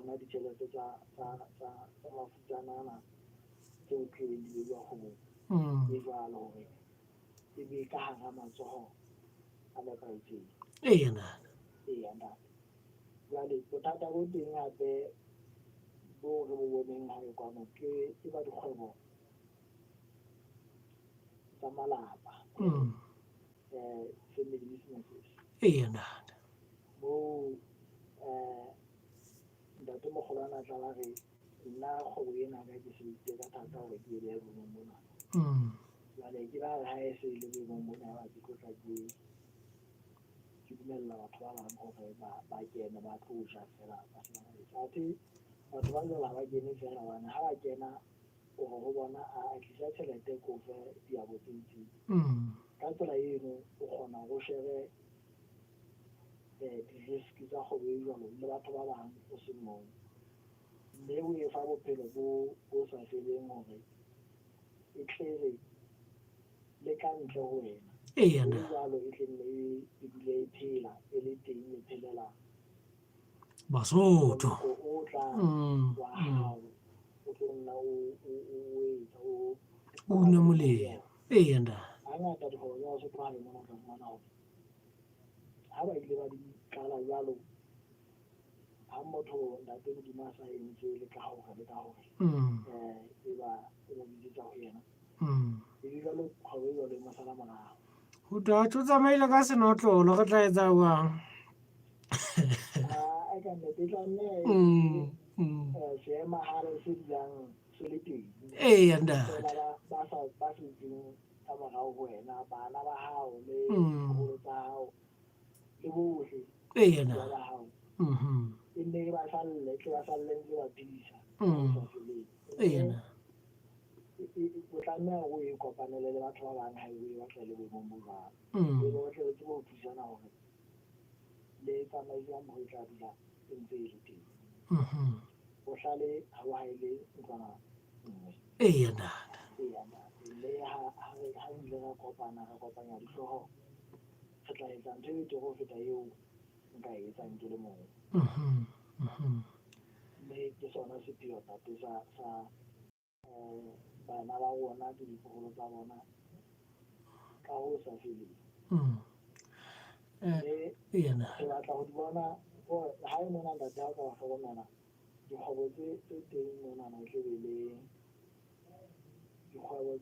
tsona ditjhelete tsa mafutsana ana tseo tlileng di beuwa kgwebong e jwalo hore e be ka hara matsoho a nepahetseng. Eya ntate. Eya ntate. Jwale bothata bo teng hape bo re bo boneng hae kwano ke ba dikgwebo tsa malapa. Family businesses. Eya ntate. Moo ntatemoholo a na tla ba re nna kgwebo ena ka ke sebeditse ka thata hore ke e behe boemong bona. Jwale ke ba re ha e se e le boemong bona ba ke tlo tla ke dumella batho ba bang hore ba kene ba tlo ja feela ba sena ba etsa. Athe batho ba jwalo ha ba kene feela hobane ha ba kena o re ho bona a tlisa tjhelete ko fe diabo tse itseng. Ka tsela eno o kgona hore o shebe di-risk tsa kgwebo e jwalo le batho ba bang o se mong. Mme o e fa bophelo bo sa feleng hore e tle re le ka ntle ho wena. Eya E ntate. jwalo e tle nne e dule e phela e le teng e phelela Basotho. moloko o tlang wa hao o tlo nna o etsa o O una molemo. Eya ntate. Hangata dikgwebo tsa Basotho hae mona o tla fumana hore ha ba ile ba di qala jwalo ha motho ntate Modimo a sa entse le ka hore le ka hore e ba o mo bitsetsa ho yena. E be jwalo kgwebo e jwalo e mo sala morao. Ho thwe o tsamaile ka senotlolo re tla etsa jwang? Ah, ka nnete e tla nne seemahale se dulang se le teng. Eya ntate. Fela ba setseng ka morao ho wena, bana ba hao le ditloholo tsa hao le bohle Eya ba ntate. hao. E nne e ba salle, e tle ba salle ntse ba phedisa sa feleng. Eya ntate. O tlameha hore o e kopanele le batho ba bang ha e batla e le boemong bo jwalo. E be o tle le tsebe ho thusana hore le tsamaise ka mokgwa e tla dula e ntse e le teng. Bohlale ha bo haele ntlwana nngwe. Eya ntate. Eya ntate. Mme ha re ile ra kopana, ra kopanya dihlooho, re tla etsa ntho e betere ho feta eo nka e etsang ke le mong. Mme ke sona sepheo ntate sa bana ba rona le ditloholo tsa rona ka ho sa feleng. Mme Eya ntate. re batla ho di bona hore ha e mona ntate ha o ka wa hlokomela dikgwebo tse teng monana e tle be le dikgwebo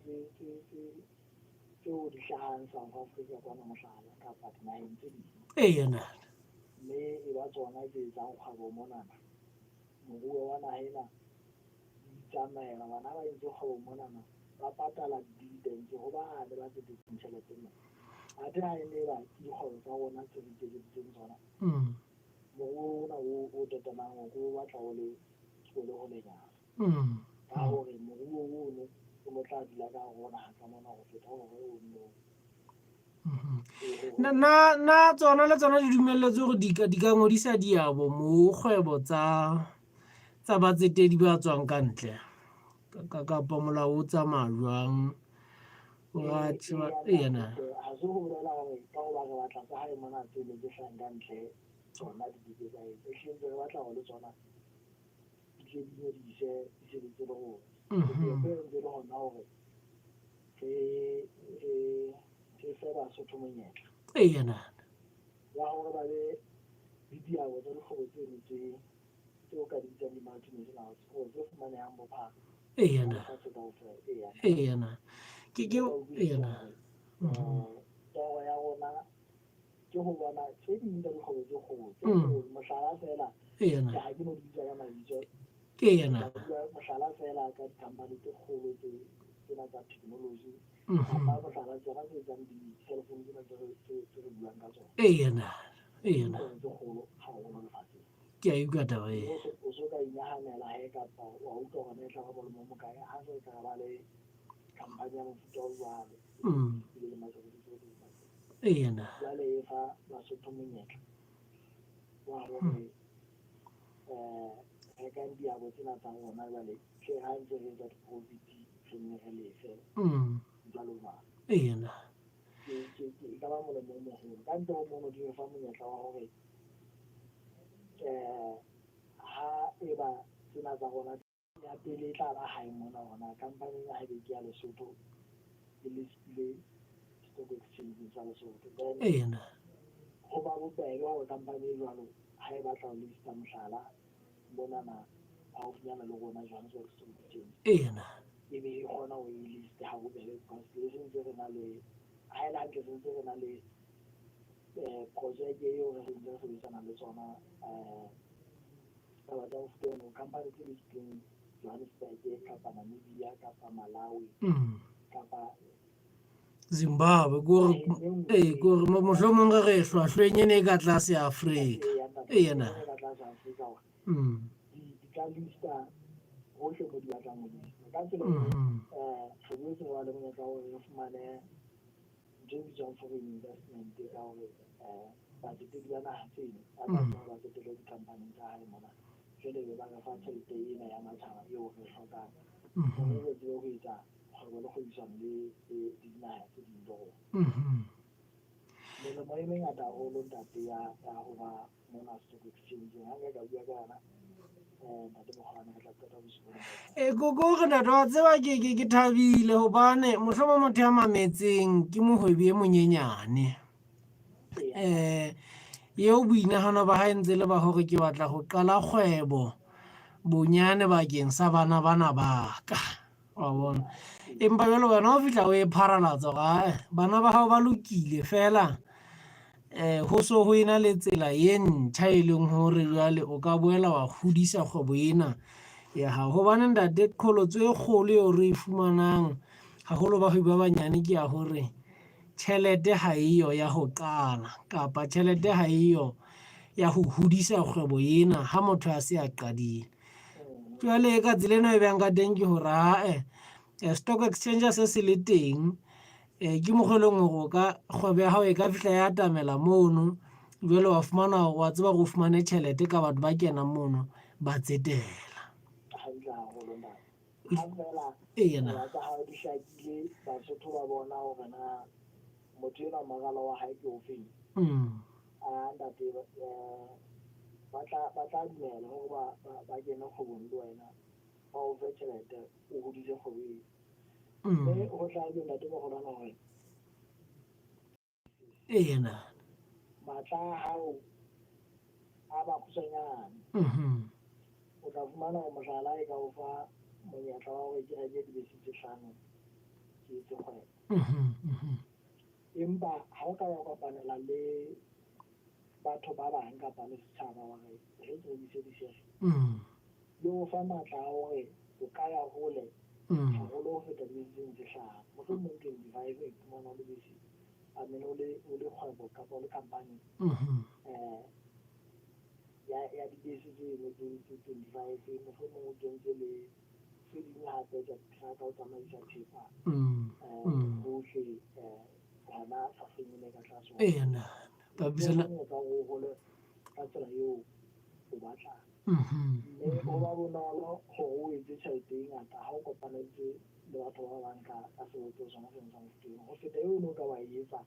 tseo di hlahang South Africa kwana mohlala kapa dinaheng tse ding. Eya ntate. Mme e ba tsona tse etsang kgwebo monana. Moruo wa naha ena di tsamaela bana ba entse kgwebo monana ba patala di-dividends ho bane ba tsetetseng tjhelete mona. Athe ha e ne ba ke dikgwebo tsa rona tse re iketseditseng tsona. Moruo ona o tatamang o ko batla o le holenyana. Ka hore moruo ono o no tla dula ka hare ho naha ka mona ho feta hore o nno Na tsona le tsona di dumelletswe hore di ka ngodisa diabo mo kgwebo tsa batsetedi ba tswang ka ntle kapa molao o tsamaya jwang? Wa tseba eya na. Ha se ho bolela hore ka hoba re batla tsa hae mona tsele tse hlahang ka ntle tsona di ke ke tsa etsa. Ehlile ntse re batla hore le tsona di tle di ngodise di sebetse le rona. Sepheo ntse le hona hore re fe Basotho monyetla. Eya ntate. Wa hore ba be le diabo tsa dikgwebo tseno tseo ka di bitsang di-multinationals hore tse fumanehang bophara. Eya ntate. Lefatshe kaofela. Eya. Eya na. Ke eya na. Toro ya rona ke ho bona tse ding tsa dikgwebo tse kgolo tse kgolo mohlala feela Eya na. ha ke no di bitsa ka mabitso. Eya na. Mohlala feela ka di-company tse kgolo tse tsena tsa technology. Kapa mohlala tsona tse etsang di-cellphone tsena tse re buang ka tsona. Eya na. Eya na. Dikgwebo tse kgolo haholo lefatsheng. Ke a utlwa taba e. O so ka inahanela he kapa wa utlwa hore na e tla ba molemo o mokae ha se ka ba le company ya mofuta o jwalo. Ebile le majority tse ding. Eya na. Jwale e fa Basotho monyetla wa hore rekang diabo tsena tsa rona jwale tle ha ntse re etsa di-profit re nne re lefe jwalo jwalo. Eya na. E ka ba molemo o moholo. Ka ntle ho mono di re fa monyetla wa hore ha e ba Tsena tsa rona ya pele e tla ba hae mona hore na company ena haebe ke ya Lesotho e listile stock exchange sa Lesotho. Then Eya. Ho ba bobebe hore company e jwalo ha e batla ho lista, mohlala monana haufinyana le rona Johannesburg Stock Exchange, Eya. e be e kgona ho e liste ha bobebe because le sentse re na le, ha e le hantle, sentse re na le projeke eo re sentse re sebetsana le tsona, taba tsa mofuta ono, company tse listileng Johannesburg kapa Namibia kapa Malawi kapa Zimbabwe, kore ee, kore mohlomong re re hlwahlweng ene e ka tlase Afrika. Eya na. Ka tlase Afrika hore di ka lista hohle mo di batlang ho lista ka tsela eo. Re boetse re ba le monyetla wa hore re fumane ntho e bitswang foreign investment ka hore batsetedi ba naha tseno ba tla tseba ba tsetele di-company tsa hae mona, jwale be ba re fa tjhelete ena ya matjhaba eo re hlokang hore re tsebe ho etsa kgwebo le kgwebisano le dinaha tse ding le rona. Melemo e mengata haholo, ntate, ya ho ba mona stock exchange. Ha nka ka bua ka yona, ntate Mokgolane, re tla qeta bosiu bona kaofela. E ko re ntate, wa tseba, ke thabile hobane mohlomong motho ya mametseng ke mohwebi e monyenyane eo boinahano ba hae ntse le ba hore ke batla ho qala kgwebo bonyane bakeng sa bana bana ba ka, wa bona. Empa jwale wena o fihla o e pharalatsa hore ae, bana ba hao ba lokile fela, ho so ho ena le tsela e ntjha e leng hore jwale o ka boela wa hodisa kgwebo ena ya hao. Hobane ntate, qholotso e kgolo eo re e fumanang haholo bahwebi ba banyane ke ya hore tjhelete ha eyo ya ho qala kapa tjhelete ha eyo ya ho hodisa kgwebo ena ha motho a se a qadile. Jwale ka tsela ena e behang ka teng ke hore ae, stock exchange se se le teng, ke mokgwa e leng hore o ka kgwebo ya hao e ka fihla ya atamela mono, jwale wa fumana, wa tseba hore o fumane tjhelete ka batho ba kenang mono ba tsetela. Hantle haholo, ntate. Ha feela Eya na. Taba tsa hao di hlakile, Basotho ba bona hore na motho enwa moralo wa hae ke ofeng. A ntate, ba tla dumela hore ba kene kgwebong le wena, ba o fe tjhelete, o hodise kgwebo eo. Mme ho tla ke, ntate Mogolwana, hore Eya na. Matla a hao a makgutshwanyane. O tla fumana hore mohlala e ka o fa monyetla wa hore ke reke dibese tse hlano, ke etse kgwebo. Empa ha o ka wa kopanela le batho ba bang kapa le setjhaba hore re rekise dishere, le o fa matla a hore o ka ya hole haholo ho feta dibese tseno tse hlano. Mohlomong 25, o iphumana o le bese, I mean, o le kgwebo kapa o le company ya dibese tseno tse 25, mohlomong o kentse le tse ding hape tsa di-truck ho tsamaisa thepa hohle hona hlwahlweng ena e ka tlase ho. Eya na. Bapisa le Monyetla wa hore o hole ka tsela eo o batlang. Mme ho ba bonolo hore o etse tjhelete e ngata ha o kopanetse le batho ba bang ka sebopeho sona seno sa mofuta ono, ho feta eo o no ka wa e etsa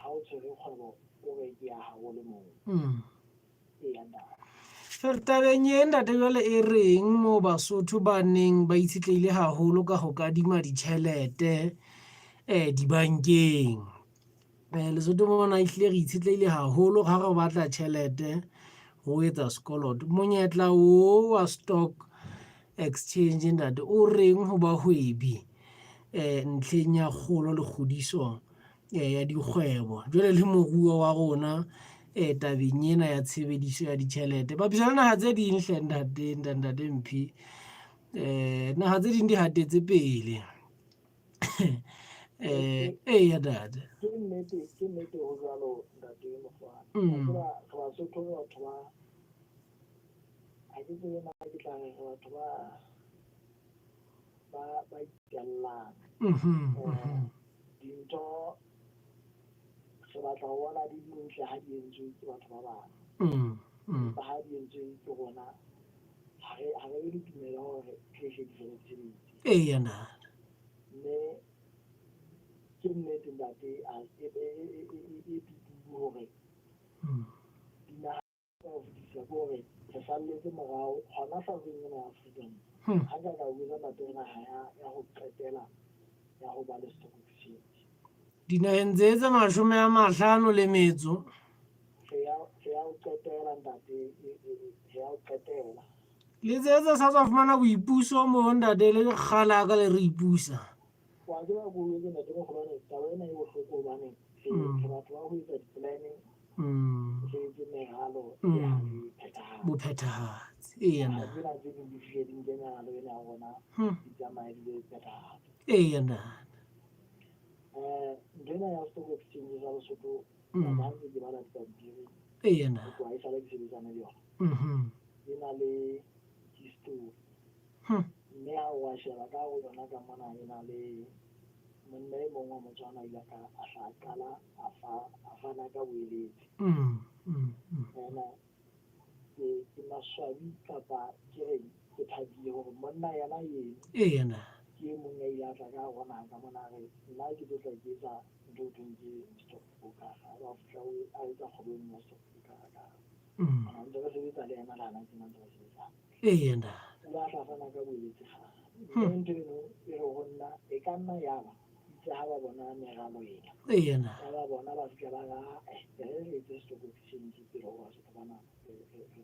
ha o tshwere kgwebo o re ke ya hao o le mong. Eya, ntate. Jwale tabeng e, ntate, jwale e reng mo Basotho ba neng ba itshetlehile haholo ka ho kadima ditjhelete dibankeng? Lesotho mona ehlile re itshetlehile haholo ha re batla tjhelete ho etsa sekoloto. Monyetla o wa stock exchange, ntate, o reng ho bahwebi ntlheng ya kgolo le kgodiso ya dikgwebo, jwale le moruo wa rona tabeng ena ya tshebediso ya ditjhelete? Bapisa le naha tse ding hle, ntate Mphi. Naha tse ding di hatetse pele. Eya ntate. Ke nnete, ho jwalo, ntate Mokgwane. Wa tseba, re Basotho, re batho ba, ha ke tsebe na ke tla re re batho ba itellang. Dintho re batla ho bona di dintle ha di entswe ke batho ba bang. Empa ha di entswe ke rona, ha re be le tumelo ya hore tle hle di fele di sebetse. Eya ntate. Mme ke nnete, ntate, e tutudu hore dinaha ka ho fetisisa ke hore re sa salletse morao hona hlokeng ena ya Afrika mo. Ha nka ka botsa ntate naha ya ho qetela ya ho ba le stock exchange. Dinaheng tse tse 55. Re ya ho qetela ntate, re ya ho qetela. Le tse tse sa tswa fumana boipuso mo ntate le kgale a ka le re ipusa. Wa tseba ko etse ntate Mokgolwane, taba ena e bohloko hobane re batho ba ho etsa di-plan, re etse meralo e ha e phethahatse. Bophethahatse. Eya Ha na. tsena tse ding di fihle di nke meralo ena ya rona, di tsamaye di lo e phethahatsa. Eya na. Ntho ena ya stock exchange sa Lesotho, ha ntse ke bala dipampiri, Eya na. ho tloha esale ke sebetsana le yona, e na le history. Mme ha o a sheba ka ho yona ka mona, e na le monna e mong wa Motswana o ile a ka a hla a qala a fa a fana ka boeletsi. Ena ke maswabi kapa ke reng, ke thabile hore monna yena eno Eya na. ke e mong ya ile a tla ka hare ho naha ka mona, a re nna ke tlo tla ke etsa ntho eo thweng ke stock broker. A ba fihla a etsa kgwebo e nngwe ya stock broker ka a ntse re sebetsa le yena le hana tjena ntse re sebetsa. Eya na. O ile a hla a fana ka boeletsi kgale. Mme ntho eno e re ho nna e ka nna ya ba itse ha ba bona meralo ena. Eya na. Ya ba bona ba fihla ba re, "Ah, re re etse stock exchange pele ho Basotho bana re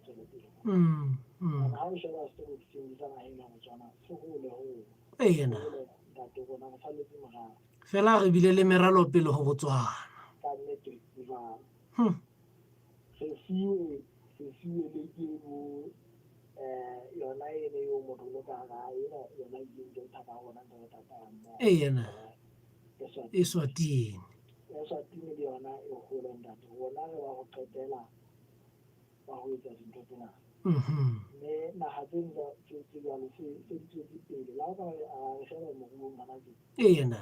tswele pele." Hobane ha o sheba stock exchange sa naheng ya Botswana se hole hole. Eya na. Hole ntate rona re salletse morao. Fela re bile le meralo pele ho Botswana. Ka nnete jwalo. Re siwe le ke bo yona ene eo motho o lo ka ra ena yona e ntse thaka rona ntse re tata mmoho. Eya na. Eswatini. Eswatini. Eswatini le yona e hole ntate. Rona re ba ho qetela ba ho etsa dintho tsena. Mme naha tse ding tse jwalo se di tswetse pele. Le ha o ka re sheba moruong hona tje. Eya na.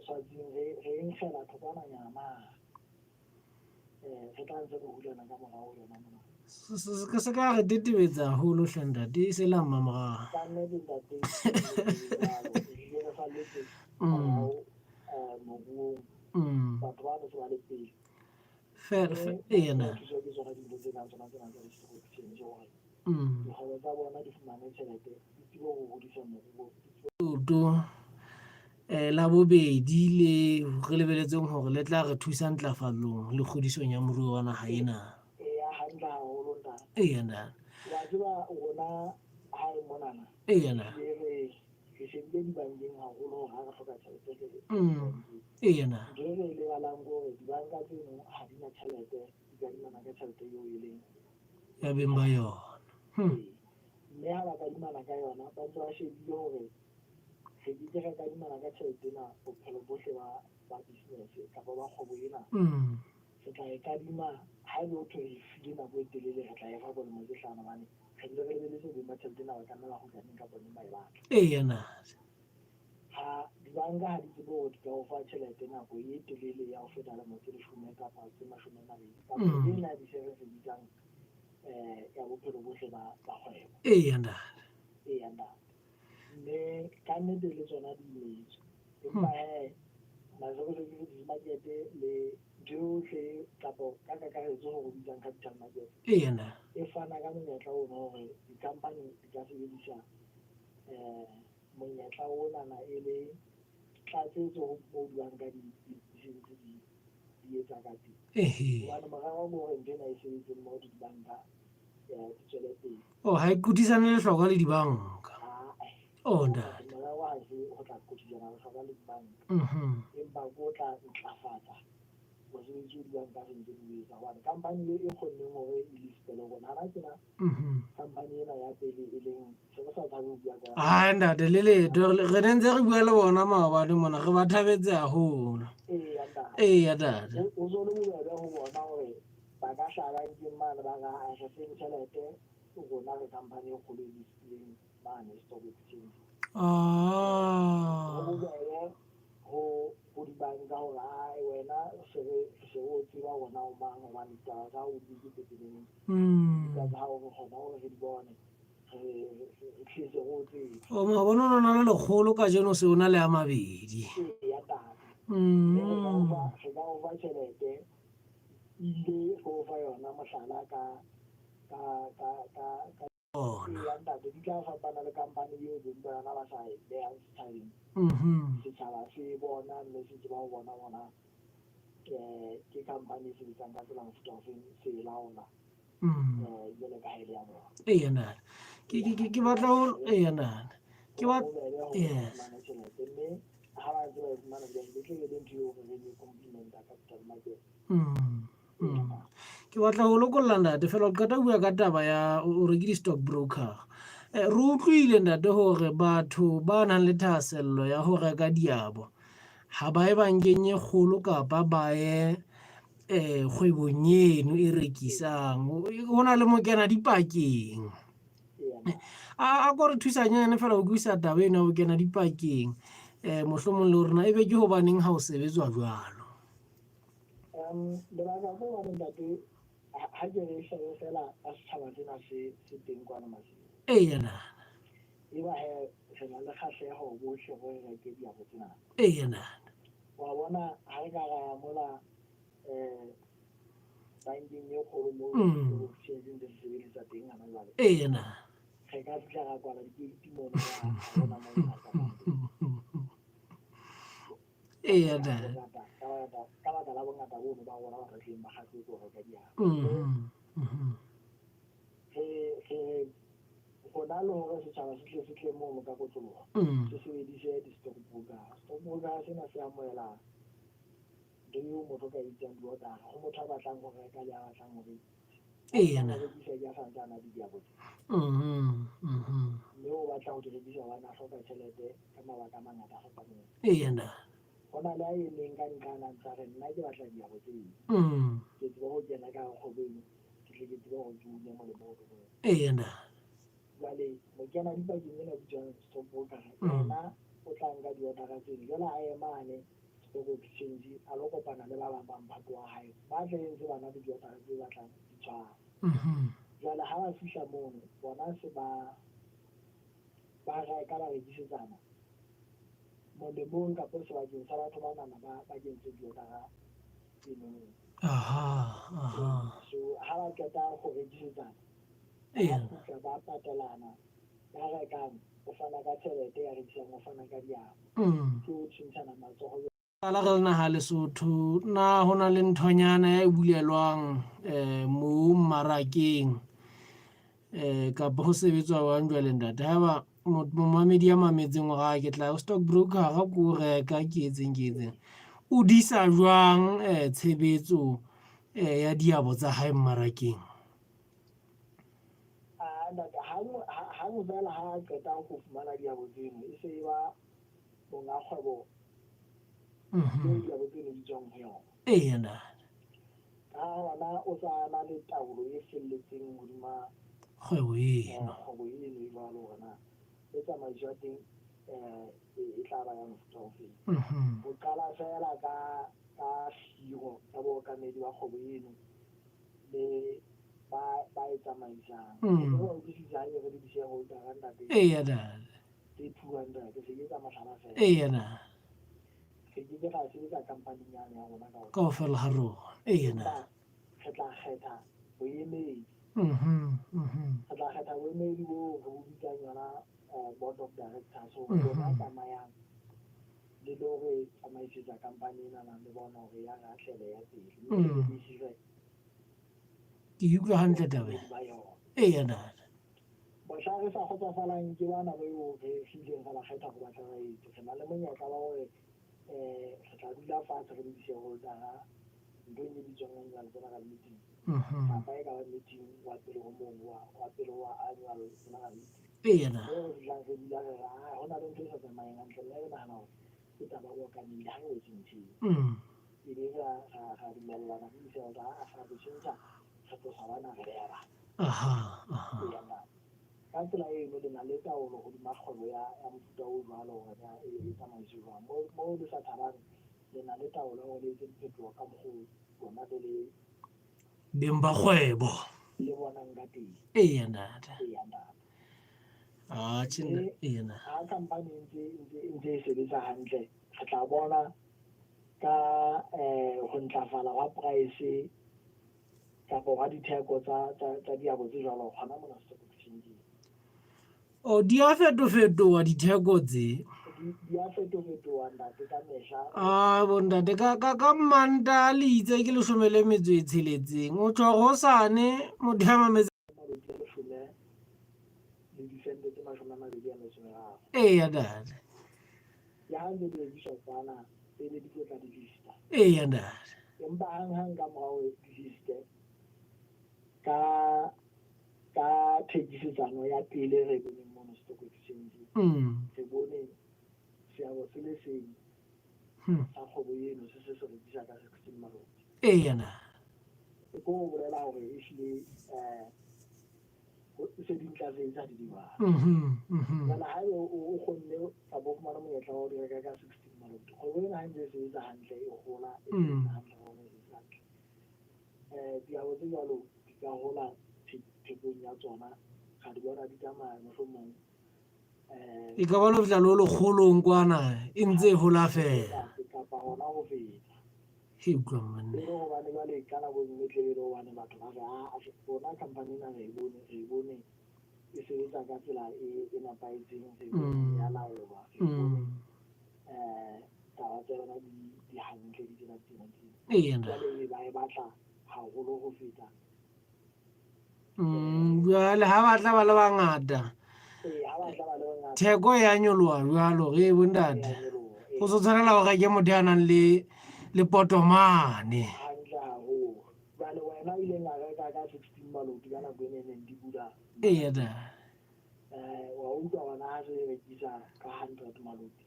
Swatsing re e nkgela thokwananyana. Re tla ntse re hulana ka morao yona mona. Se ka re tetebetsa haholo hle ntate, e se la mmamorao. Ka nnete ntate, ebile re salletse morao moruong. Batho ba ne se ba le pele. Fela eya na. Thuswa ke tsona dintho tse kang tsona tsena tsa di-stock exchange hore dikgwebo tsa bona di fumane tjhelete, di tsebe ho hodisa moruo. Leoto la bobedi le re lebeletseng hore le tla re thusa ntlafalong le kgodisong ya moruo wa naha ena. Eya, hantle haholo ntate. Eya na. Wa tseba rona hae monana. Eya na. Re shebile dibankeng haholo hore ha re hloka tjhelete re Eya na. Ntho e re e lebalang ke hore dibanka tseno ha di na tjhelete, di kadimana ka tjhelete eo e leng ya beng ba yona. Mme ha ba kadimana ka yona, ba ntse ba shebile hore re ke ke ra kadimana ka tjhelete ena bophelo bohle ba business kapa ba kgwebo ena. Re tla e kadima ha ebe ho thwe re file nako e telele, re tla e fa bolemo tse 5 hobane re ntse re lebeletse beng ba tjhelete ena ba ka nna ba kgutla neng kapa neng ba e batla. Eya na. Ha dibanka ha di tsebe hore di ka o fa tjhelete nako e telele ya ho feta lemo tse 10 kapa tse 20 kapa ena di se re se bitsang ya bophelo bohle ba kgwebo. Eya na. Eya ntate. Mme ka nnete le tsona di imetswe. Empa he securities market le ntho yohle kapa ka kakaretso ho bitsang capital market. Eya na. E fana ka monyetla ono hore di-company di ka sebedisa monyetla onana e le tlatsetso ho moo dibanka di sentse di etsa ka teng. Hobane morero ke hore ntho ena e sebetse mmoho le dibanka di tswele pele. Oh, ha e qothisane lehlokwa le dibanka. Oh, ntate. Morero ha se ho tla qothisana lehlokwa le dibanka. Empa ke o tla ntlafatsa mosebetsi o dibanka se ntse di o etsa. Hobane company e kgonneng hore e listele rona hana tjena company ena ya pele e leng se re sa tshabe ho bua ka Ai ntate le letho re ne ntse re bua le bona maobane mona re ba thabetse haholo. Eya ntate. Eya ntate. O so le bobebe ho bona hore ba ka hlaha bankeng mane ba re re feng tjhelete rona re company e kgolo e listileng mane stock exchange. Ho bobebe ho dibanka hore ai wena se re o tseba hore na o mang hobane ditaba tsa hao di dutse pepeneneng. Ditaba tsa hao re kgona hore re di bone. Re tlise re o tsebe. O mabone o na le 100 kajeno se o na le a 2. Eya ntate. Re ka o fa tjhelete ebile re o fa yona mohlala ka yona. Eya ntate, di tla fapana le company eo beng ba yona ba sa e behang setjhabeng. Setjhaba se bona mme se tseba ho bona bona ke company e sebetsang ka tsela mofuta ofeng, se e laola jwalo ka ha e le ya bona. Eya ntate. Ke batla ho, eya ntate. Ke Ho bat bobebe hore ba yes. fumane tjhelete, mme ha ba ntse ba e fumana jwale e tla be le ntho eo re reng e compliment capital market. Ke batla ho lokolla ntate fela o qeta ho bua ka taba ya o re ke di-stock broker. Re utlwile ntate hore batho ba nang le thahasello ya ho reka diabo ha ba ye bankeng e kgolo kapa ba ye kgwebong eno e rekisang. Ho na le mokena dipakeng. A ko re thusanyane fela ho utlwisisa taba eno ya ho kena dipakeng. Mohlomong le hore na ebe ke hobaneng ha o sebetswa jwalo. Lebaka ke hobane ntate, ha ke re shebe fela ka setjhaba sena se teng kwano Maseru. Eya nana. Eba he re na le kgahleho bohle re reke diabo tsena. Eya nana. Wa bona ha re ka ra ya mola bankeng e kgolo moo exchange ntse re sebeletsa teng hana jwale. Eya nana. Re ka fihla ra kwala dikeiti mono ra bona moo re tsamayang teng. Eya nana. Ka baka la bongata bono ba rona ba tleng ba kgahluwe ke ho reka diabo. Re hona le hore setjhaba se tle se tle mono ka kotloloho, se sebedise di-stock broker. Stock broker sena se amohela ntho eo motho o ka e bitsang di-order ho motho a batlang ho reka le a batlang ho rekisa. Eya nana. Ho rekisa ke a sa ntse a na le diabo tse. Mme o batla ho di rekisa hobane a hloka tjhelete ka mabaka a mangata a fapaneng. Eya nana. Ho na le a emeng ka nqana a ntse a re nna ke batla diabo tseo. Ke tsebe ho kena ka hare kgwebo eno, ke tle ke tsebe hore ke une molemo o mong. Eya nana. Jwale mokena dipakeng ena bitswang stock broker, yena o tla nka di-order tseno. Jwale a emane stock exchange a lo kopana le ba bang ba mphato wa hae ba tle ntse ba na le di-order tse batlang di tshwana. Jwale ha ba fihla mono bona se ba reka ba rekisetsana molemong kapa sebakeng sa batho ba nana ba kentse di-order tseno. Aha. So ha ba qeta ho rekisetsana, ba kgutla ba patelana, ya rekang o fana ka tjhelete, ya rekisang o fana ka diabo. Ke ho tjhentjhana matsoho. Qala re le naha Lesotho, na ho na le nthonyana e bulelwang moo mmarakeng kapa ho sebetswa jwang jwale ntate? Haeba momamedi ya mametseng hore a ke tla ho stock broker ha ko reka ke etseng ke etseng. O disa jwang tshebetso ya diabo tsa hae mmarakeng? Ntate, hang fela ha a qeta ho fumana diabo tseno, e se e ba monga kgwebo eo diabo tseno di tswang ho yona. Eya nana. Ka hona o sa na le taolo e felletseng hodima kgwebo eno. Kgwebo eno e jwalo hore na e tsamaiso ya teng e tla ba ya mofuta ofeng. Ho qala fela ka kgiro ya bookamedi ba kgwebo eno le ba e tsamaisang. Ba utlwisisa ha ke re le di-shareholder ntate. Eya nana. Tse 200 se ke tsa mohlala fela. Eya nana. Re ke ke ra sebetsa company-ing yane ya rona kaofela. Kaofela ha rona. Eya nana. Re tla kgetha boemedi. Re tla kgetha boemedi bo re bo bitsang yona board of directors hore bona tsamayang le lo re tsamaisetsa company ena na le bona hore ya re atlele ya pele. Mme re hire Ke utlwa hantle taba ena. ba yona. Eya nana. Mohla re sa kgotsofalang ke bana ba eo re ileng ra ba kgetha ho batla ba etse. Re na le monyetla wa hore re tla dula fatshe re le di-shareholder-a nthong e bitswang annual general meeting. Kapa e ka ba meeting wa pele ho mono wa pele wa annual general meeting. Eya nana. Moo re fihlang re dula re re ho na le ntho e sa tsamayeng hantle mme re nahana hore ke taba ya bookamedi ha re wetse ntho eo. Ebe ra dumellana re di-shareholder ha ra re tjhentjha re tlosa bana re beha bana. Aha, aha. Eya nana. Ka tsela eno le na le taolo hodima kgwebo ya mofuta o jwalo hore na e tsamaiswe jwang. Moo le sa thabang le na le taolo ya hore le etse diphetoho ka mokgwa oo lona le le beng ba kgwebo le bonang ka teng. Eya ntate. Eya ntate. Atjhe nna, eya nna. Ha company e ntse e sebetsa hantle, re tla bona ka ho ntlafala hwa price kapa hwa ditheko tsa diabo tse jwalo hona mona stock exchange. O di a fetofetoha ditheko tse. Di a fetofetoha ntate ka mehla. A bo ntate ka ka ka Mmantaha le itse ke 16. O tjho hosane motho ya mametse. Matsatsi a leshome le disente tse 23. Eya ntate. Ke ha ntse di rekiswa kwana pele di tlo tla di lista. Eya ntate. Empa hang hang ka mora hore di liste ka ka thekisetsano ya pele re boneng mono stock exchange re bone seabo se le seng sa kgwebo eno se se se rekisa ka 16 maloti. Eya na. E ko bolela hore ehlile um se di ntlafetse ha di di jwalo. Jwale haebe o kgonne kapa o fumana monyetla wa ho di reka ka 16 maloti, kgwebo ena ha ntse e sebetsa hantle, e hola, e sebetsa hantle, e sebetsa hantle. Diabo tse jwalo di ka hola thekong ya tsona, ra di bona di tsamaya mohlomong E ka ba lo fihla lo lekgolong kwana e ntse e hola fela. Kapa hona ho feta. He utlwa monna. E le hobane jwale ka nako e nngwe tle be le hobane batho ba re a rona company ena re e bone, re e bone e sebetsa ka tsela e e nepahetseng, re e bone ya laolwa, re e bone taba tsa yona di di hantle di tsena tsena tsena. Eya nna. Jwale e ba e batla haholo ho feta. Jwale ha ba tla ba le bangata. Ee, ha ba tla ba le bangata. Theko ya nyoloha jwalo re bo ntate. Go se tshwanela go reke motho ya nang le le potomane. Hantle haholo. Jwale wena o ileng a reka ka 16 maloti ka nako e neng di bula. Eya da. Wa utlwa hore na ha se rekisa ka 100 maloti.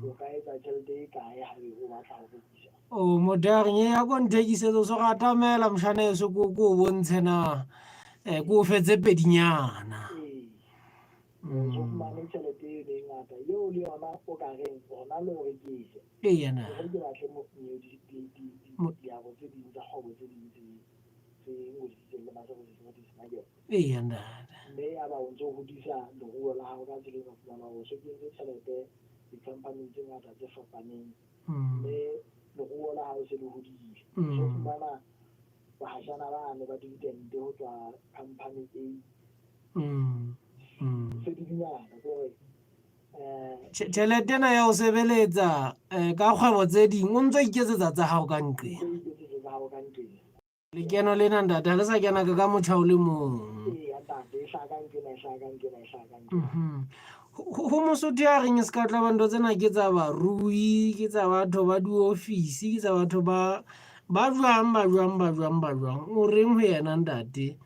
O ka etsa tjhelete e kae ha o batla ho rekisa? O motho ya reng ya ko nthekisetso so ga atamela moshana eso ko ko bontshe na ko fetse pedinyana. Ee. O fumane tjhelete eno e ngata eo le yona o ka reng hona le o rekise. Eya na. Hore ke batle diabo tse ding tsa kgwebo tse ding tse tse ngodisitsweng le Maseru Securities Market. Eya ntate. Mme ya ba o ntso hodisa leruo la hao ka tsela eno, o fumana hore o so kentse tjhelete di-company tse ngata tse fapaneng, mme leruo la hao se le hodile. So fumana bahashana bane ba dividend ho tswa company A. Se di dingata ke hore Tjhelete ena ya ho sebeletsa ka kgwebo tse ding o ntso iketsetsa tsa hao ka nqeng. O iketsetsa tsa hao ka nqeng. Lekeno lena ntate ha le sa kena ka motjha o le mong. Eya ntate, e hlaha ka nqena, e hlaha ka nqena, e hlaha ka nqena. Ho Mosotho ya reng se ka tla ba ntho tsena ke tsa barui, ke tsa batho ba diofisi, ke tsa batho ba ba jwang, ba jwang, ba jwang, ba jwang. O reng ho yena ntate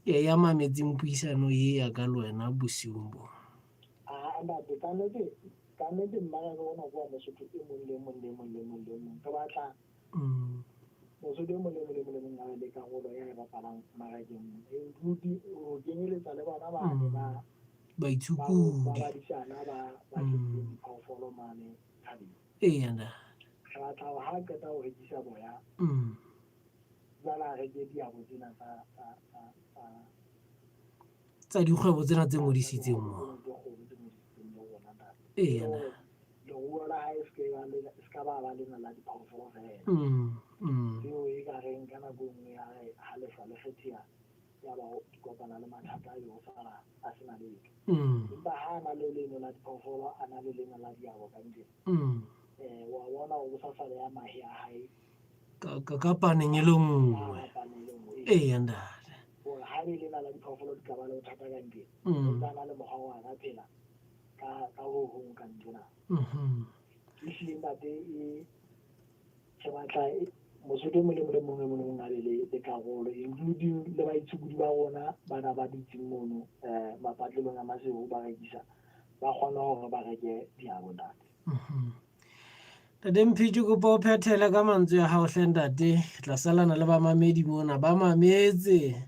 ya mametseng puisano ye ya ka le wena bosiung bo? Ah ntate, kannete, kannete mmaraka ona ke wa Mosotho e mong le mong le mong le mong le mong. Re batla Mosotho e mong le mong le mong le mong a be le karolo ya e bapalang mmarakeng, including ho kenyeletsa le bona bane ba Baitshokodi. Ba badisana ba ba tletseng diphoofolo mane thabeng. Eya ntate. Re batla hore ha qeta ho rekisa boya, jwale a reke diabo tsena tsa tsa tsa tsa Tsa dikgwebo tsena tse ngodisitseng mo. tse kgolo tse ngodisitseng le rona ntate. Eya ntate. Leruo la hae se ba le se ka ba ba lena la diphoofolo fela. Tseo e ka reng ka nako e nngwe ya re ha lehlwa le kgetheha ya ba di kopana le mathata a yo sala a sena letho. Empa ha a na le leno la diphoofolo, a na le lena la diabo ka ntle. Wa bona hore bosasa beha mahe a hae Ka ka paneng e le nngwe. Ka paneng e le nngwe. Eya ntate. Hore ha e lena la diphoofolo di ka ba le bothata ka ntle. O ntse a na le mokgwa wa ka phela ka ka ho hong ka ntle na. Ehlile ntate e re batla Mosotho e mong le mong le mong le mong le mong a be le le karolo, including le baitshokodi ba rona bana ba dutseng mono mapatlelong a Maseru ba rekisa, ba kgone hore ba reke diabo ntate. Ntate Mphiti, kopa o phethele ka mantswe a hao hle ntate. Ke tla salana le bamamedi mona ba mametse.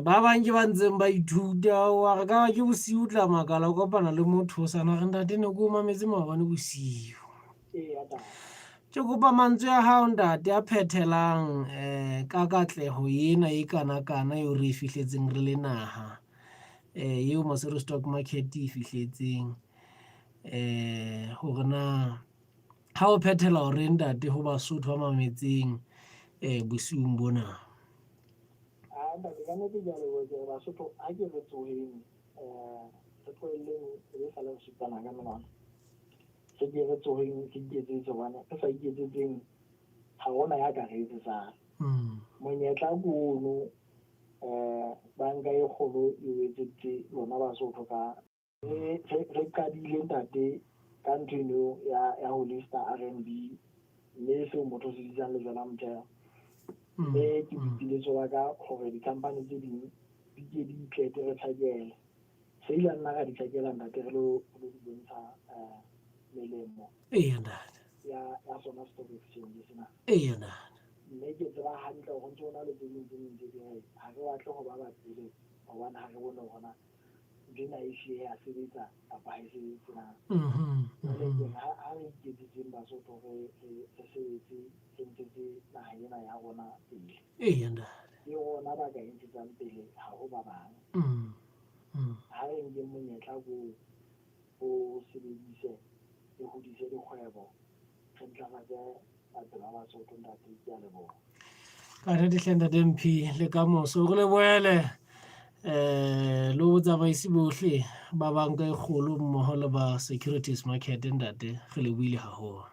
Ba bang ke ba ntseng ba ithuta wa re ka ba ke bosiu tla makala o kopana le motho o sana re ntate ne ke o mametse maobane bosiu. Ke kopa mantswe a hao ntate a phethelang ka katleho ena e kana-kana eo re e fihletseng re le naha, eo Maseru Stock Market e fihletseng, hore na ha o phethela hore ntate ho Basotho ba mametseng bosiung bona. Ah, ntate, ka nnete ke a leboha, ke re Basotho ha ke re tsoheng Re tlohelleng e be sale re supana ka menwana. Re ke re tsoheng re iketsetse hobane re sa iketsetseng ha hona ya ka re etsetsang. Monyetla ke ono banka e kgolo e o etseditse lona Basotho ka re qadile ntate ka ntho eno ya ho lista RMB mme seo motho o se bitsang lejwe la motheo. Mme ke boipiletso ba ka hore di-company tse ding di ke di itlete re tjhakele. Se ile nna ra di tjhakela ntate re lo di bontsha melemo Eya ntate. ya sona stock exchange sena. Eya ntate. Mme ke tseba hantle hore ho ntso ho na le tse ding tse ding tse di re ha re batle ho ba ba pele hobane ha re bone hore na ntho ena e hlile ya sebetsa kapa ha e sebetse na. Jwale ke re ha re iketsetseng Basotho re sebetse re ntshetse naha ena ya rona pele. Eya ntate. Ke rona ba ka e ntshetsang pele ha ho ba bang. Ha re nkeng monyetla ko o sebedise re hodise dikgwebo re ntlafatse maphelo a Basotho ntate ke a leboha. Ka nnete hle ntate Mphi le ka moso re lebohele le botsamaisi bohle ba banka e kgolo mmoho le ba securities market ntate re lebohile haholo.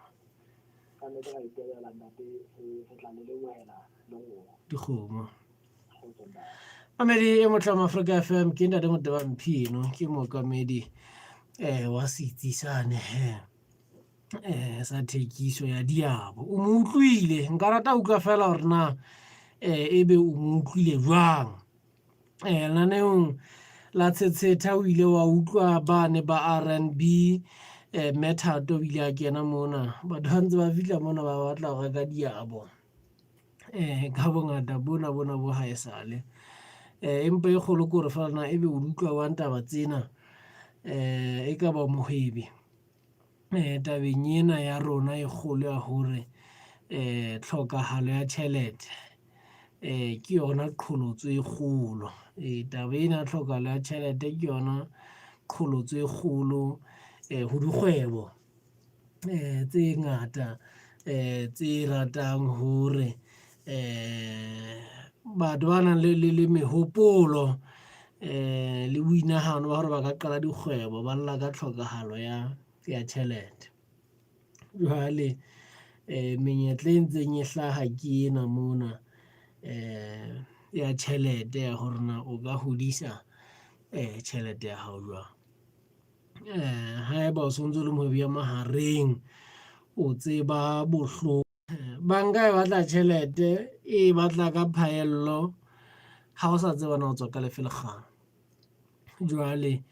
Ka nnete ra itebela ntate re tla le lebohela le rona. Dikgomo. Kgotso ntate. Mamedi e motle wa Afrika FM ke ntate Moteba Mphi eno ke mookamedi wa setsi sane he sa thekiso ya diabo. O mo utlwile nka rata ho utlwa fela hore na ebe o mo utlwile jwang. Lenaneong la Tshetsheta o ile wa utlwa bane ba RNB Mme Thato o ile a kena mona batho ba ntse ba fihla mona ba batla ho reka diabo ka bongata bona bona bo haesale. Empa e kgolo ke hore fela na ebe o di utlwa jwang taba tsena e ka ba mohwebi tabeng ena ya rona e kgolo ya hore tlhokahalo ya tjhelete ke yona qholotso e kgolo. Taba ena ya tlhokahalo ya tjhelete ke yona qholotso e kgolo ho dikgwebo tse ngata tse ratang hore batho ba nang le mehopolo le boinahano ba hore ba ka qala dikgwebo ba lla ka tlhokahalo ya tjhelete. Jwale menyetla e ntseng e hlaha ke ena mona ya tjhelete ya hore na o ka hodisa tjhelete ya hao jwang. Haeba o sontso o le mohwebi ya mahareng o tseba bohloko. Banka e batla tjhelete e batla ka phaello ha o sa tseba na o tswa ka lefe lekgang. Jwale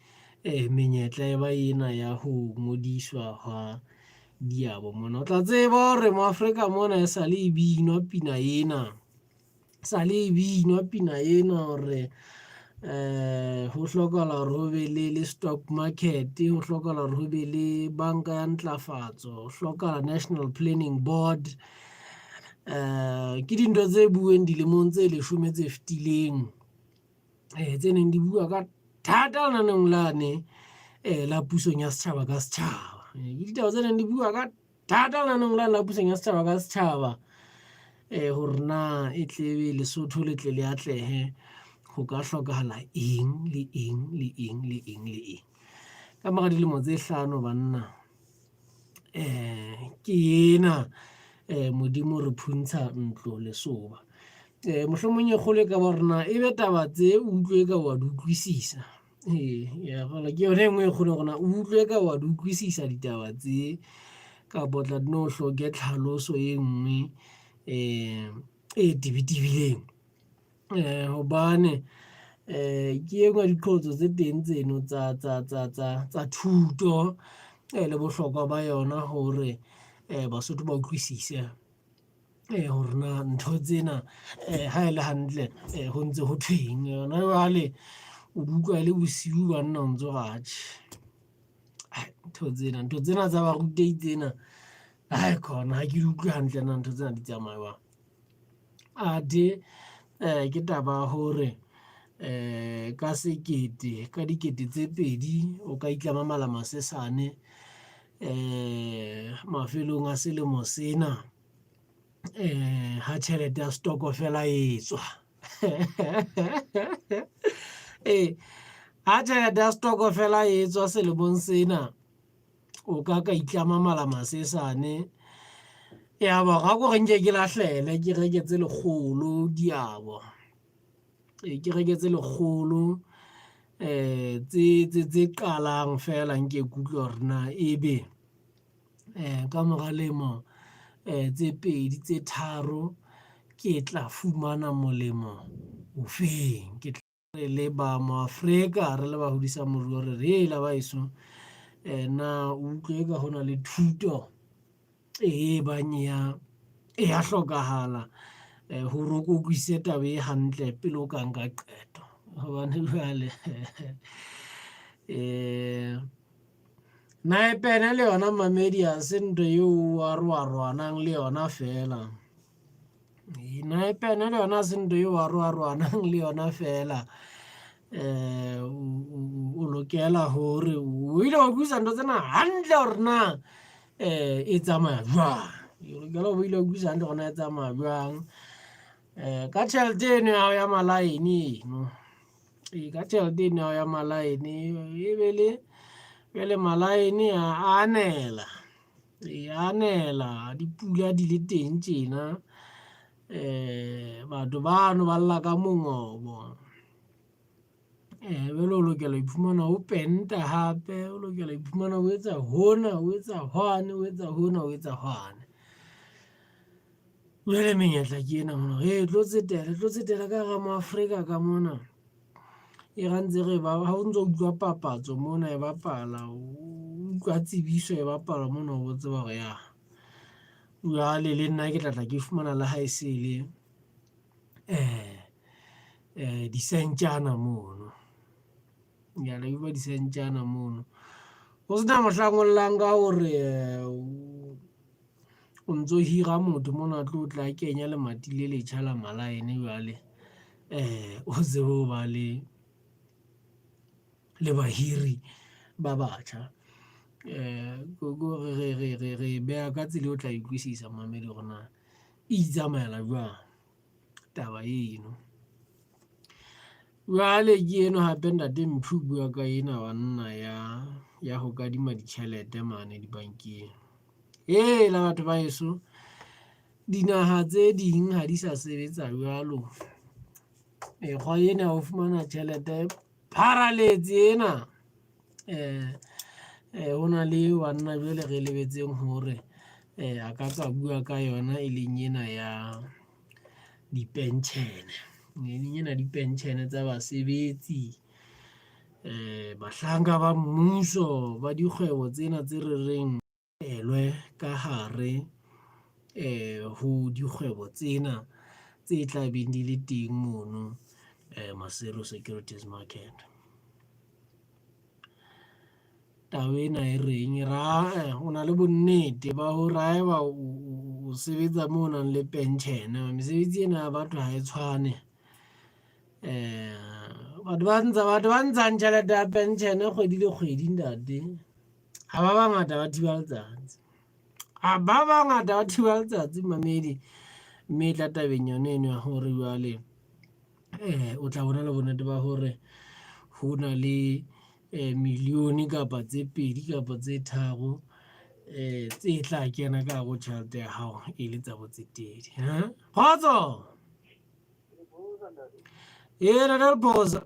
menyetla e ba ena ya ho ngodiswa hwa diabo mona. O tla tseba hore mo Afrika mona e sale e binwa pina ena sale e binwa pina ena hore ho hlokahala hore ho be le stock market, ho hlokahala hore ho be le banka ya ntlafatso, ho hlokahala National Planning Board. Ke dintho tse bueng dilemong tse leshome tse fetileng tse neng di bua ka thata lenaneong lane la pusong ya setjhaba ka setjhaba. Ke ditaba tse neng di bua ka thata lenaneong lane la pusong ya setjhaba ka setjhaba hore na e tlebe Lesotho le tle le atlehe ho ka hlokahala eng le eng le eng le eng le eng. Ka mora dilemo tse hlano banna ke ena Modimo re phuntsha ntlo lesoba. Mohlomong e kgolo e ka ba hore na ebe taba tse o utlwe ka wa di utlwisisa. Ee, ya fela ke yona e nngwe e kgolo hore na o utlwe ka wa di utlwisisa ditaba tse kapa o tla nne o hloke tlhaloso e nngwe e tebitebileng. Hobane ke e nngwe ya diqholotso tse teng tseno tsa thuto le bohlokwa ba yona hore Basotho ba utlwisise hore na ntho tsena ha e le hantle ho ntse ho thweng. Yona jwale o di utlwa e le bosiu banna o ntso re atjhe ntho tsena tsa barutehi tsena aikhona ha ke di utlwe hantle na ntho tsena di tsamaya jwang. Athe ke taba ya hore ka sekete ka dikete tse pedi o ka itlama mala masesane mafelong a selemo sena ha tjhelete ya stokofela e tswa. Ee, Ha tjhelete ya stokofela e tswa selemong sena, o ka ka itlama mala masesane. Ya ba ga ko re nke ke lahlele ke reke tse lekgolo diabo. Ee, ke reke tse lekgolo tse qalang feela nke ke utlwe hore na ebe ka mora lemo tse pedi tse tharo ke tla fumana molemo ofeng. Ke re le ba Moafrika re le ba hodisang moruo re re hela baheso na o utlwe eka ho na le thuto e bang ya e ya hlokahala hore o ko utlwisise taba e hantle pele o ka nka qeto. Hobane jwale naepene le yona mamedi ha se ntho eo o aroaroanang le yona feela. Naepene le yona ha se ntho eo o aroaroanang le yona feela. O lokela hore o ile wa utlwisisa ntho tsena hantle hore na e tsamaya jwang. O lokela o ile wa utlwisisa hantle hore na e tsamaya jwang. Ka tjhelete eno ya hao ya malaene eno, ee ka tjhelete eno ya hao ya malaene e be le jwale malaene a anela. E anela dipula di le teng tjena. Batho bano ba lla ka mongobo. Jwale o lokela ho iphumana o penta hape, o lokela ho iphumana o etsa hona, o etsa hwane, o etsa hona, o etsa hwane. Jwale menyetla ke ena mona hore tlo tsetela, tlo tsetela ka hara Moafrika ka mona. E ra ntse re ba ha o ntso utlwa papatso mona e bapala, o utlwa tsebiso e bapala mona o bo tseba hore ya jwale le nna ke tla tla ke fumana le ha e se le disentjana mono. Ya la utlwa disentjana mono. Ho sena mohlang o llang ka hore o ntso hira motho mona a tlo tla kenya lemati le letjha la malaene jwale o tsebe ho ba le bahiri ba batjha. Re e beha ka tsela eo o tla e utlwisisa momamedi hore na e itsamaela jwang taba eno. Jwale ke eno hape ntate Mpho o bua ka ena banna ya ho kadima ditjhelete mane dibankeng. Hela batho ba heso, dinaha tse ding ha di sa sebetsa jwalo. Mekgwa ena ya ho fumana tjhelete pharaletse ena. Ho na le banna jwale re lebetseng hore a ka tswa bua ka yona e leng ena ya dipentjhele. E leng ena dipentjhele tsa basebetsi, bahlanka ba mmuso ba dikgwebo tsena tse re reng elwe ka hare ho dikgwebo tsena tse tla beng di le teng mono Maseru Securities Market. Taba ena e reng e ra o na le bonnete ba hore haeba o sebetsa moo o nang le pension mesebetsi ena ya batho ha e tshwane. Batho ba ntsha batho ba ntshang tjhelete ya pension kgwedi le kgwedi ntate ha ba bangata ba thiba letsatsi. Ha ba bangata ba thiba letsatsi mamedi mme e tla tabeng yone eno ya hore jwale o tla bona le bonnete ba hore ho na le milione kapa tse pedi kapa tse tharo tse tla kena ka hare ho tjhelete ya hao e le tsa botsetedi. Kgotso! Ee, Ntate Lephosa.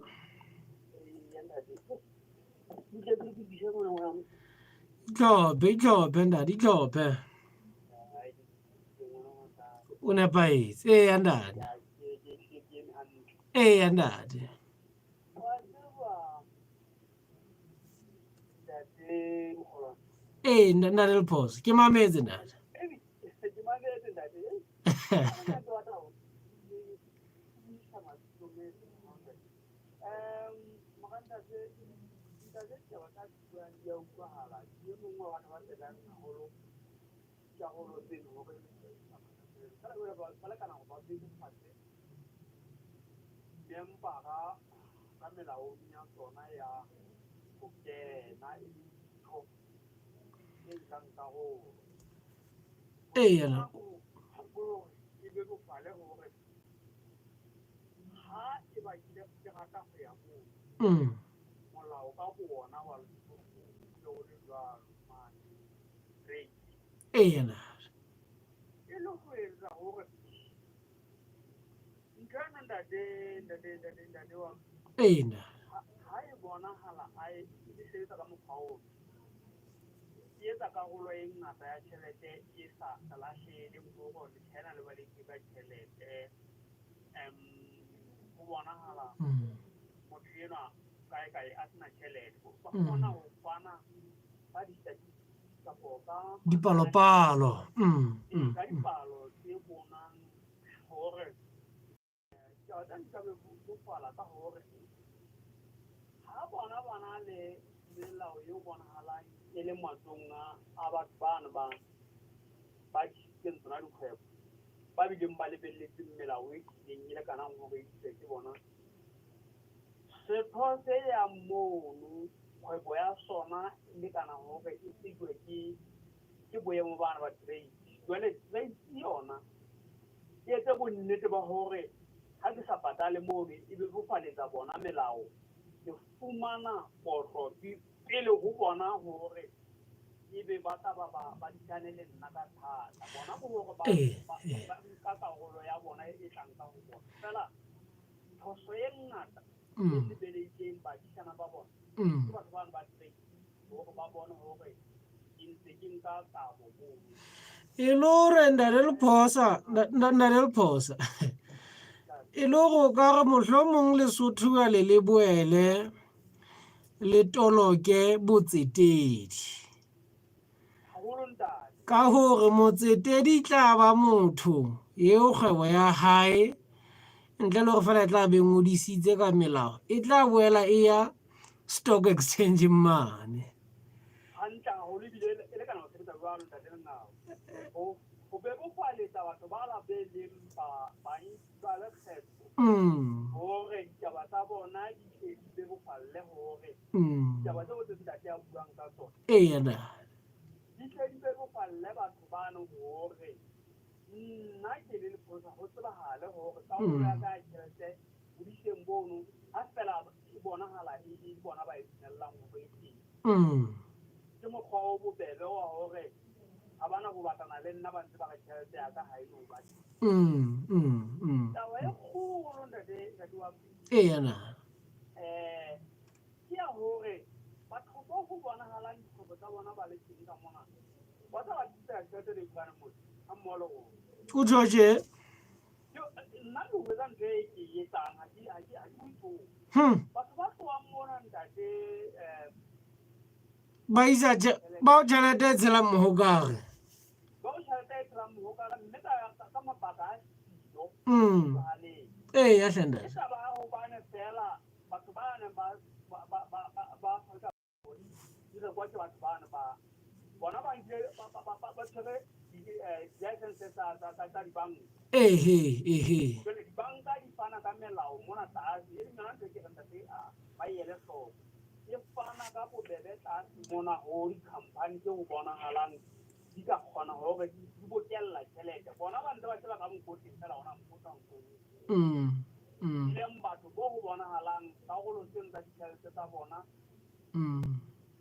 Itlhophe, itlhophe ntate, itlhophe. O nepahetse. Eya ntate. Eya ntate. Ee, ntate Lephosa. Ke mametse ntate. Eya. Mm. jwalo mane trade. Eya ntate. E le ho etsa hore ntho ena ntate ntate ntate ntate wa Ee ntate. ha e bonahala a e sebetsa ka mokgwa ono, e etsa karolo e ngata ya tjhelete e sa lahlele hore le China le balehile ka tjhelete. Ho bonahala motho enwa kae kae a sena tjhelete. Ba kgona ho fana ka di-statistics kapo ka Dipalopalo. Ka dipalo tse bonang hore ditaba tsena di ka bebofala ka hore ha bona ba na le melao eo bonahalang e le matsohong a batho bano ba ba tlisitseng tsona dikgwebo, ba bileng ba lebelletseng melao e tlileng e lekanang hore e tliswe ke bona. Setho se yang mono kgwebo ya sona e lekana hore e tsejwe ke boemo bana ba trade. Jwale trade yona e etse bonnete ba hore ha ke sa patale mono e bebofaletsa bona melao. Ke fumana kotlo pele ho bona hore ebe ba tla ba ba disane le nna ka thata. Bona ke hore ba ba nka karolo ya bona e tlang ka ho bona. Feela phoso e ngata e sebeleditseng badisana ba bona ke batho bano ba trade hore ba bone hore ke ntse ke nka kabo mono. E le hore ntate Lephosa, ntate Lephosa, e le hore o ka re mohlomong Lesotho jwale le boele le toloke botsetedi. Haholo ntate. Ka hore motsetedi tla ba motho eo kgwebo ya hae ntle le hore feela e tla be ngodisitse ka melao, e tla boela e ya stock exchange mane. Hantle haholo ebile e lekana ho sebetsa jwalo ntate Lengau. Ho bebofaletsa batho ba la be leng ba ba lekgetho hore ditaba tsa bona di tle di bebofalle hore ditaba tseo tse ntate a buang ka tsona Eya na. di tle di bebofalle batho bano hore nna ke le Lephosa ho tsebahale hore karolo ya ka ya tjhelete bodiseng bono ha feela e bonahala e le bona ba e dumellang hore e teng. Ke mokgwa o bobebe wa hore ha bana ho batlana le nna ba ntse ba re tjhelete ya ka ha e no ba teng. Taba e kgolo ntate ntate wa Eya na. Ke ya hore batho bo ho bonahalang dikgwebo tsa bona ba le teng ka mona ba tla ba tlisela tjhelete le utlwane motho ha mmoho le rona. O tjho tje? Nna ke ho etsa ntho e ke e etsang ha ke bue tjho. Batho ba tlohang mona ntate Ba isa bao tjhelete e tshelang mohokare. Bao tjhelete e tshelang mohokare mme ka mabaka a siyo. Ee, ya hle ntate. E taba ya hobane feela batho ba neng ba ba Afrika di rekwa ke batho bano ba bona ba nkile ba tshwere di-license tsa dibanka. Ehe, ehe. Jwale dibanka di fana ka melao mona tlase, e leng yona ntho e ke reng ntate ba e ele hloko. E fana ka bobebe tlase mona ho di-company tse ho bonahalang di ka kgona hore di bokella tjhelete. Bona ba ntse ba sheba ka mokotleng feela hona mokotla nkong. Leng batho bo ho bonahalang karolo tseno tsa ditjhelete tsa bona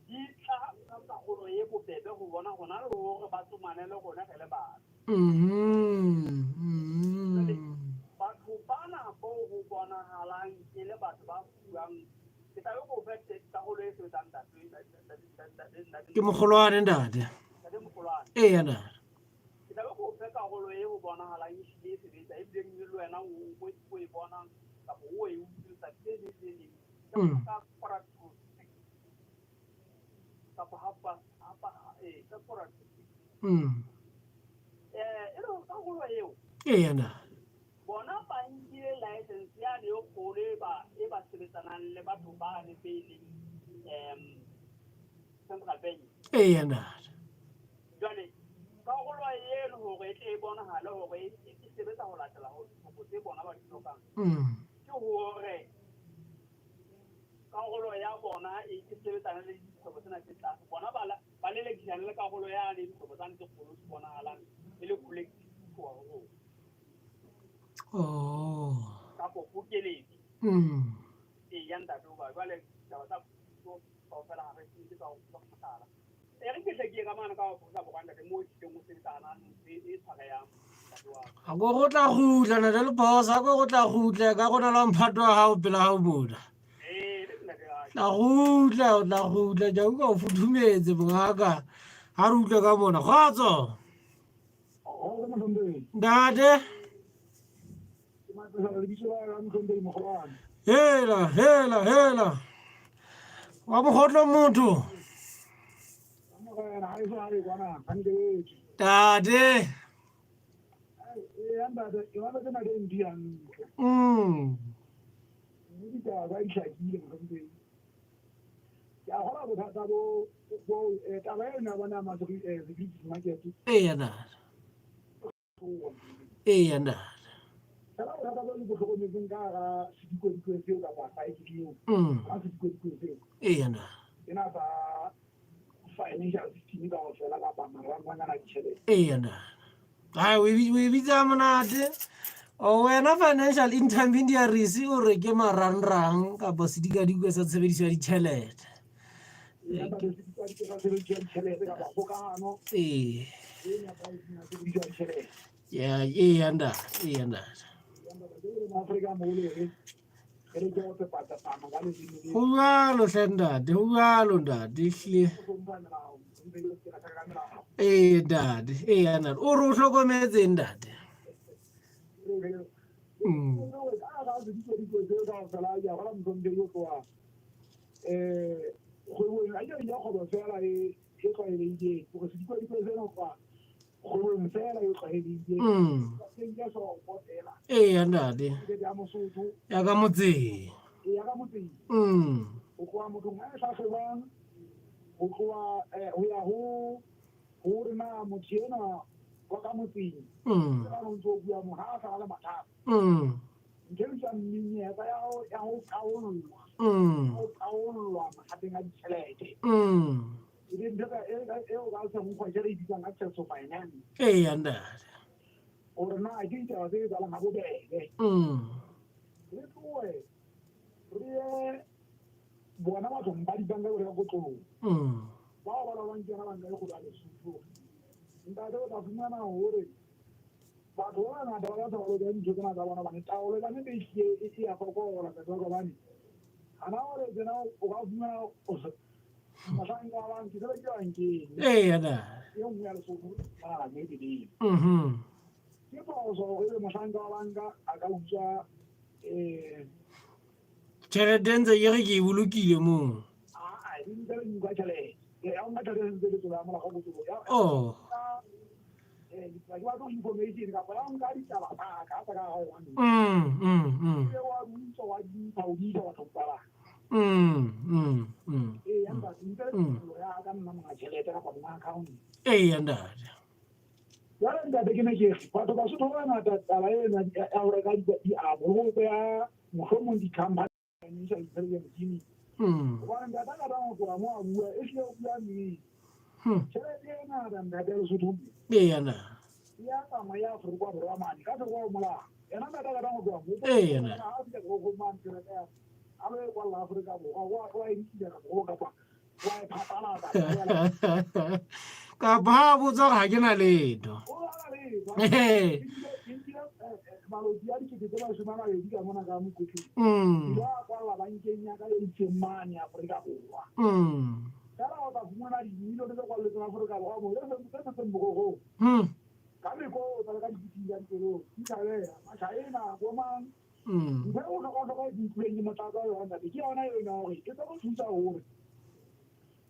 di tla ka karolo e bobebe ho bona hona le hore ba tsomane le rona re le batho. Batho bana bo ho bonahalang e le batho ba fuwang ke tla be ko fe karolo e sebetsang ntate ntate Ke mogolwane ntate. Ntate mogolwane. Eya ntate. Ke tla be ko fe karolo e ho bonahalang e hlile e sebetsa ebileng le wena o e bonang kapa o e utlwile tsatsi le leng le leng. Ka 5:45 kapa half past ka 5:45. E le hore karolo eo Eya ntate. bona ba nkile license yane e kgolo e ba sebetsanang le batho bane be leng Central Bank. Eya ntate. Jwale karolo eno hore e tle e bonahale hore e sebetsa ho latela ho ditlhoko tse bona ba di hlokang. Ke hore karolo ya bona e sebetsana le dikgwebo tsena tse tlase. Bona ba lelekisana le karolo yane dikgwebo tsane tse kgolo tse bonahalang e le collective ho rona. Oh. Kapo pokeletso. Ee ya ntate hoba jwale ditaba tsa puso kaofela ha re se tsa mohlala. E re ke hle ke ye ka mane ka Afrika Borwa ntate moo ehlileng ho sebetsahalang ntho e tshwarehang ntate wa ka. A ko go tla gutla ntate Lephosa, a ko go tla gutla ka go na la mphato wa gago pela gago mona. Ee, le ntate wa ka. Tla gutla, o tla gutla, ke a utlwa o futhumetse mongaka. Ha re utlwe ka mona. Kgotso. Kgotso mohlomphehi. Ntate. Ke Matlosa lebitso la ka mohlomphehi Mogolwane. Hela, hela, hela. Wa mogotlo motho. Morena ha eso ha e kwana hantle. Tate. Ee ntate, ke bona tsena ke ntho hantle. Mme ditaba tsa di hlakile mohlomphehi. Ke a kgolwa bothata bo bo taba eno ya bona ya securities market. Eya ntate. Eya ntate. Fela bothata bo le bo hlokometseng ka hara sedikodiko seo kapa cycle eo. Ka sedikodiko seo. Eya ntate. Sena sa financial system kaofela kapa marangrang ana a ditjhelete. Eya ntate. Hai o e bitsa monate. O wena financial intermediaries o re ke marangrang kapa sedikadikwe sa tshebediso ya ditjhelete. Ee. Ya eya ntate, eya ntate. Ho jwalo hle ntate, ho jwalo ntate ehlile. Ee ntate, eya ntate. O re o hlokometseng ntate? Kgwebong a ke ya kgwebo fela e e tlwaelehileng gore sedikwadikwe seno kwa kgwebong fela e tlwaelehileng teng ke sopo fela. Eya ntate. Ya Mosotho ya ka motseng. Ya ka motseng. Ho tloha mothong a hlahlobang, ho tloha ho ya ho hore na motho enwa wa ka motseng ka no ntse o bua mo ha a sa le mathata. Ntho e bitswang menyetla ya ho ya ho qaollwa. Ho qaollwa mathateng a ditjhelete. E leng ntho eo ka sekgowa ke re e bitsang access to finance. Eya ntate. Hore na ke ditaba tse etsahalang ha bobebe. Re tlohe re ye bona bathong ba dibanka re ka kotlolong. Bao ba laolwang ke yona banka e kgolo ya Lesotho. Ntate o tla fumana hore batho ba bangata ba batho ba loka dintho tsena tsa bona hobane taolo ka nnete ehlile e a fokola ntate wa ka hobane hana hore tsena o ka fumana mohlanka wa banki se ke bankeng Eya ntate. e nngwe ya Lesotho mane ebeleng. Ke phoso hore ebe mohlanka wa banka a ka utswa Tjhelete ntse ke re ke e bolokile moo. Aa, di ntse le nka tjhelete. Ya o nka tjhelete ntse le tsela mola go botso. Oh. Ke batla information kapa ya nka ditaba tsa ka tsa ka ga one. Ke wa utswa wa di ntsha o di isa bathong ba bang. Ee, ya ntate, ntse le tumello ya ka nna monga tjhelete kapa monga account. Eya ntate. Jwale ntate ke ne ke re batho Basotho ba bangata taba ena ya ho reka diabo le ho beha mohlomong di-company financial intelligence unit. Hobane ntate a ka tlang ho tloha moo a bua, ehlile o bua nnete. Tjhelete e ngata ntate ya Lesotho mme. Eya na. E ya tsamaya ya Afrika Borwa mane ka thoko ho molao. Yena ntate a ka tlang ho tloha moo. Eya na. Ha a fihla toropong mane tjhelete ya a lo e kwalla Afrika Borwa, wa e nkile kapa kapa wa e phatlalatsa. Kapa ha a botsa hore ha ke na letho. O na letho. Ke nkile maloti a 20 000 ka mona ka mokotleng. Ke a kwalla bankeng ya ka e itseng mane Afrika Borwa. Fela o tla fumana dimilione tse kwalletseng Afrika Borwa moo tse setseng borogong. Ka mekotla le ka dikiting tsa dikoloi. Di tlabeha. Machina, bo mang. Ntho e bohlokwa-hlokwa e ke utlwileng ke motlatsa yona ntate ke yona eno hore e tlo re thusa hore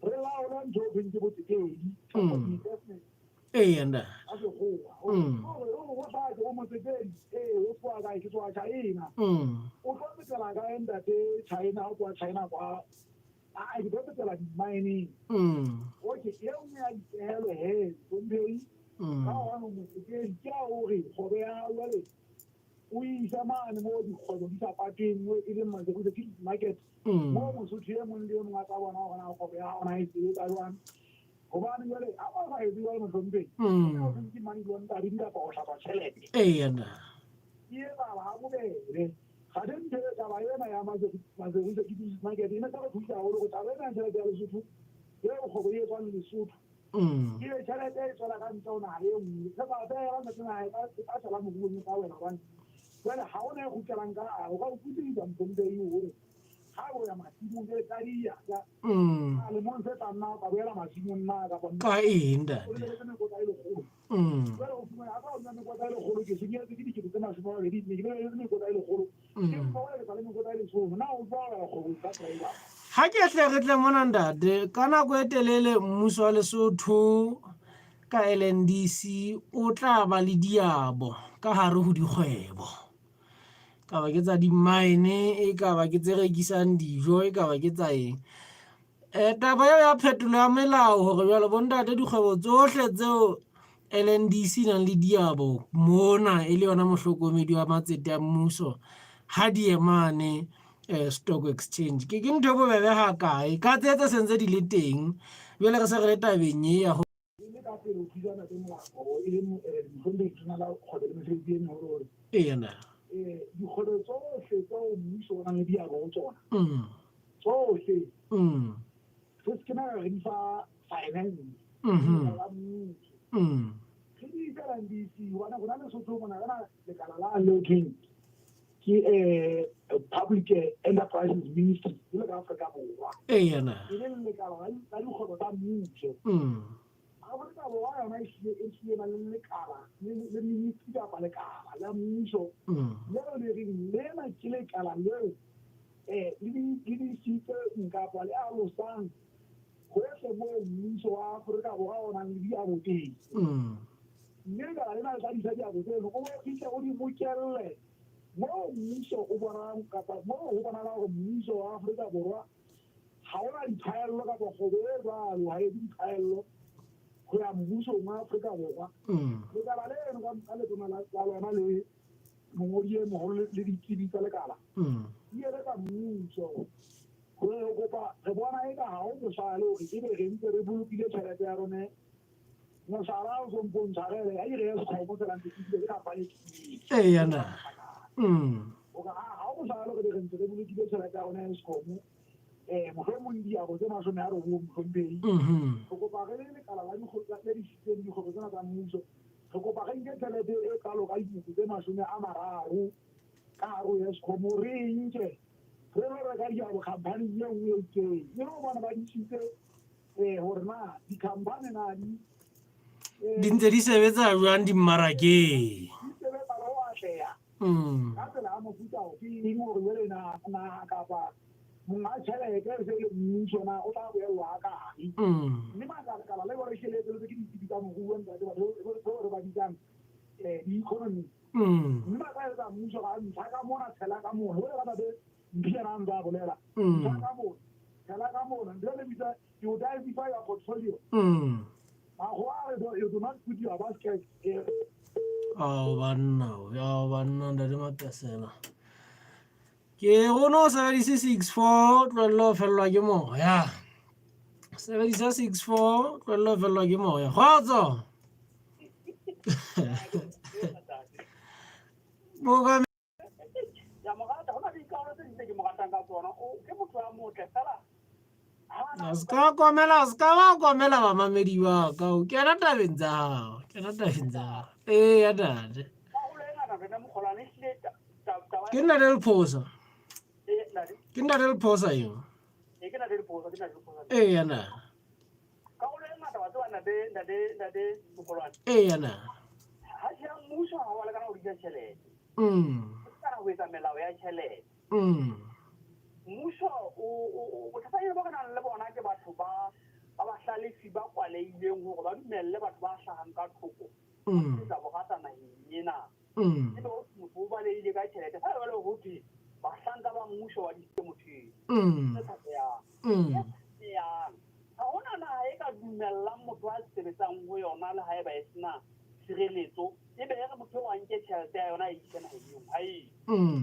re laole ntho e thweng ke botsetedi kapa investment. Eya ntate. Ka sekgowa. Hore o hlake o motsetedi, ee o tloha kae, ke tloha China. O tlo tsetela kae ntate China, ha o tloha China kwa? Aa, ke tlo tsetela di-mining. Okay, e nngwe ya dipehelo he, Mohlomphehi, ka hobane o motsetedi, ke ya hore kgwebo ya hao jwale o isa mane moo dikgwebo di sa patweng, moo e leng securities market, moo Mosotho e mong le e mong a tla bona hore na kgwebo ya hao na e sebetsa jwang. Hobane jwale ha ba sa etse jwalo mohlomphehi, o ke money laundering kapa ho hlatswa tjhelete. Eya na. E etsahala ha bobebe. Kgathe ntho e taba ena ya securities market e ne tla re thusa haholo hore taba ena ya tjhelete ya Lesotho Eo kgwebo e etswang Lesotho. Ebe tjhelete e tswela ka ntle ho naha e nngwe. Re sa beela ntate naha e ka tswela moruong e ka wela hobane jwale ha hona e kgutlelang ka o ka utlwisisa Mthomphei hore ha o ya masimong jwale tsa di ya ja. Lemong se tlang na o ka boela masimong na kapa Ka eng ntate? O lebeletse mekotla e lekgolo. Jwale o fumana ha o nna mekotla e lekgolo ke senyehetswe ke 20,200 ne ke lebeletse mekotla e lekgolo. Ha ke hle re tle mona ntate, ka nako e telele mmuso wa Lesotho ka LNDC o tla ba le diabo ka hare ho dikgwebo. Ka ba ke tsa di-mine, e ka ba ke tse rekisang dijo, e ka ba ke tsa eng. Taba eo ya phetolo ya melao hore jwale bontate dikgwebo tsohle tseo LNDC e nang le diabo mona e le yona mohlokomedi wa matsete a mmuso ha di emane stock exchange ke ke ntho e bobebe hakae ka tse tse sentse di le teng jwale re se re le tabeng e ya ho Eya. Dikgwebo tsohle tseo mmuso o nang le diabo ho tsona tsohle re se ke na re di fa finance la mmuso re di ise LNDC hobane rona Lesotho mona re na lekala la leo thweng ke Public Enterprises Ministry jwalo ka Afrika Borwa e leng lekala la dikgwebo tsa mmuso. Afrika Borwa yona e hlile e hlile na le lekala le ministry kapa lekala la mmuso leo le reng lena ke lekala leo le disitseng kapa le alosang hohle moo mmuso wa Afrika Borwa o nang le diabo teng. Mme lekala lena le tla disa diabo tseno o fihle o di bokelle moo mmuso o bonang kapa moo ho bonahalang hore mmuso wa Afrika Borwa ha o na diphaello kapa kgwebo e jwalo ha e diphaello ho ya mmusong wa Afrika Borwa. Lekala leno ka letona la lona le mongodi e moholo le ditsebi tsa lekala di eletsa mmuso ho kopa re bona eka ha ho bohlale hore ebe re ntse re bolokile tjhelete ya rone mohlala o so mpo ntshwarele a ire ya sekgomo fela ntse ke ke kampane ke eya na o ka ha o bohlale hore re ntse re bolokile tjhelete ya rona ya sekgomo mohlomong diabo tse 90 mohlomphehi. Re kopa re le lekala la le disitseng dikgwebo tsena tsa mmuso re kopa re nke tjhelete e kalo ka 30,000 ka hare ho Eskom re e nke re lo reka diabo khamphaning e nngwe e itseng e le ho bona ba disitse hore na dikhampani na di di ntse di sebetsa jwang dimmarakeng di sebetsa le ho atleha ka tsela ya mofuta o ke eng hore jwale naha kapa monga tjhelete e se le mmuso na o tla boellwa ha kae mme makalakala le gore tjhelete le ke ditsebi tsa moruo ntate batho re ba bitsang di-economist mme ba tla etsa mmuso ga ntsha ka mona tshela ka mona jwale ka tate Mphiana a ntse a bolela ntsha ka mona tshela ka mona ntho e le bitsa you diversify your portfolio makgowa a re you do not put your basket Ao banna, ao banna ntate Mapesela. Ke rona o sebedise 64 tlohella ho fellwa ke moya. Sebedisa 64 tlohella ho fellwa ke moya. Kgotso. Boka ska komela ska ba komela bamamedi ba ka o kena tabeng tsa hao kena tabeng tsa hao ee ya tate ke nna le lephosa ke nna le lephosa eo ee ya na ee ya na Mmuso o bothata ba re nang le bona ke batho ba ba bahlalefi ba kwalehileng hore ba dumelle batho ba hlahang ka thoko ho etsa borata naheng ena. Ebe ho thwe motho o balehile ka tjhelete fa jwale ho thwe bahlanka ba mmuso ba disitse motho eo. Se tshabehang. Se tshabehang. Ha hona naha e ka dumellang motho a sebetsang ho yona le haeba e sena tshireletso ebe e re motho eo a nke tjhelete ya yona a ise naheng e nngwe. Ha e.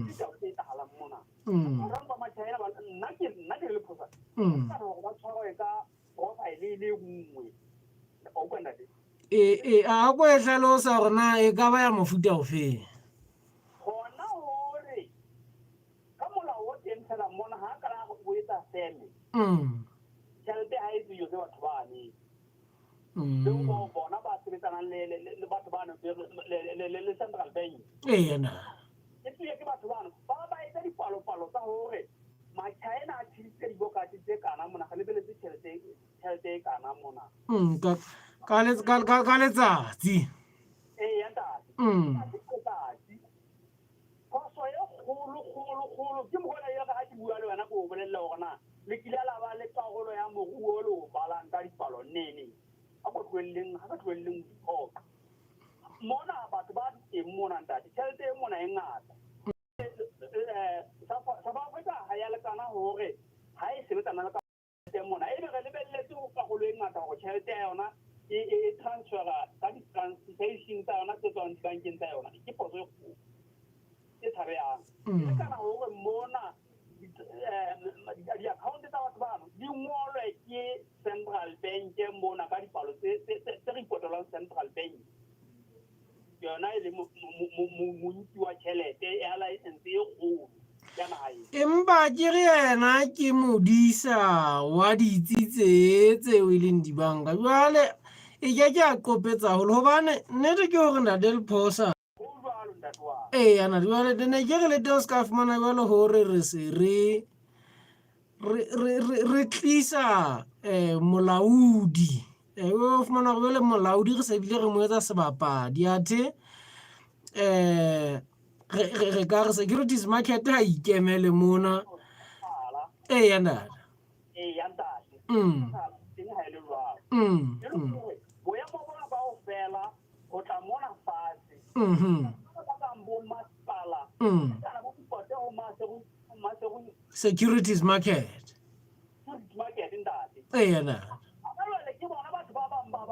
Ke taba tse etsahalang mona. Barang ba Machina ba nna ke nna ke le phosa. Ka hore ba tshwarwe ka profile e le nngwe. O utlwa ntate? E a ko e hlalosa hore na e ka ba ya mofuta ofeng. Hona hore ka molao o teng fela mona ha ka la o etsa feme. Tjhelete ha e tsejwe ke batho bane. Le bona ba sebetsanang le batho bano le Central Bank. Eya na. E tsejwe ke batho bano. Ba etsa dipalopalo tsa hore Machina a tsheditse dibokate tse kana mona, re lebeletse tjhelete e kana mona. Ka letsatsi. Eya ntate. Ka letsatsi. Phoso e kgolo kgolo kgolo ke mokgwa ya ha ke bua le wena, ke o bolella hore na le kile la ba le karolo ya moruo le o balang ka dipalo nene. A ko tlohelleng, ha ka tlohelleng ho iphoqa. Mona batho ba teng mona ntate, tjhelete e mona e ngata. South Africa ha ya lekana hore ha e sebetsana le ka mona, ebe re lebelletse ho karolo e ngata hore tjhelete ya yona e transfera ka di-transportation tsa yona tse tswang dibankeng tsa yona. Ke phoso e kgolo e tshabehang. E lekana hore mona di-account tsa batho bano di ngolwe ke Central Bank mona ka dipalo tse reportelwang Central Bank. Yona e le montsi wa tjhelete ya license e kgolo ya naha ena. Empa ke re yena ke modisa wa ditsi tse tseo e leng dibanka. Jwale e ke ke a qopetsa haholo hobane nnete ke hore Ntate Lephosa. Ho jwalo ntate wa ka. Eya na jwale ne ke re le teng o ska fumana jwale hore re se re tlisa molaodi. O fumana hore jwale molaodi re se bile re mo etsa sebapadi, athe re ka re securities market ha ikemele mona. Eya ntate. Eya ntate. Teng ha e le jwalo. E le hore boemo bona kaofela ho tla mona fatshe. Ba bang bo masepala. Kana bo reporte ho Maseru Securities market. Securities market ntate. Eya ntate. Jwale ke bona batho ba bang ba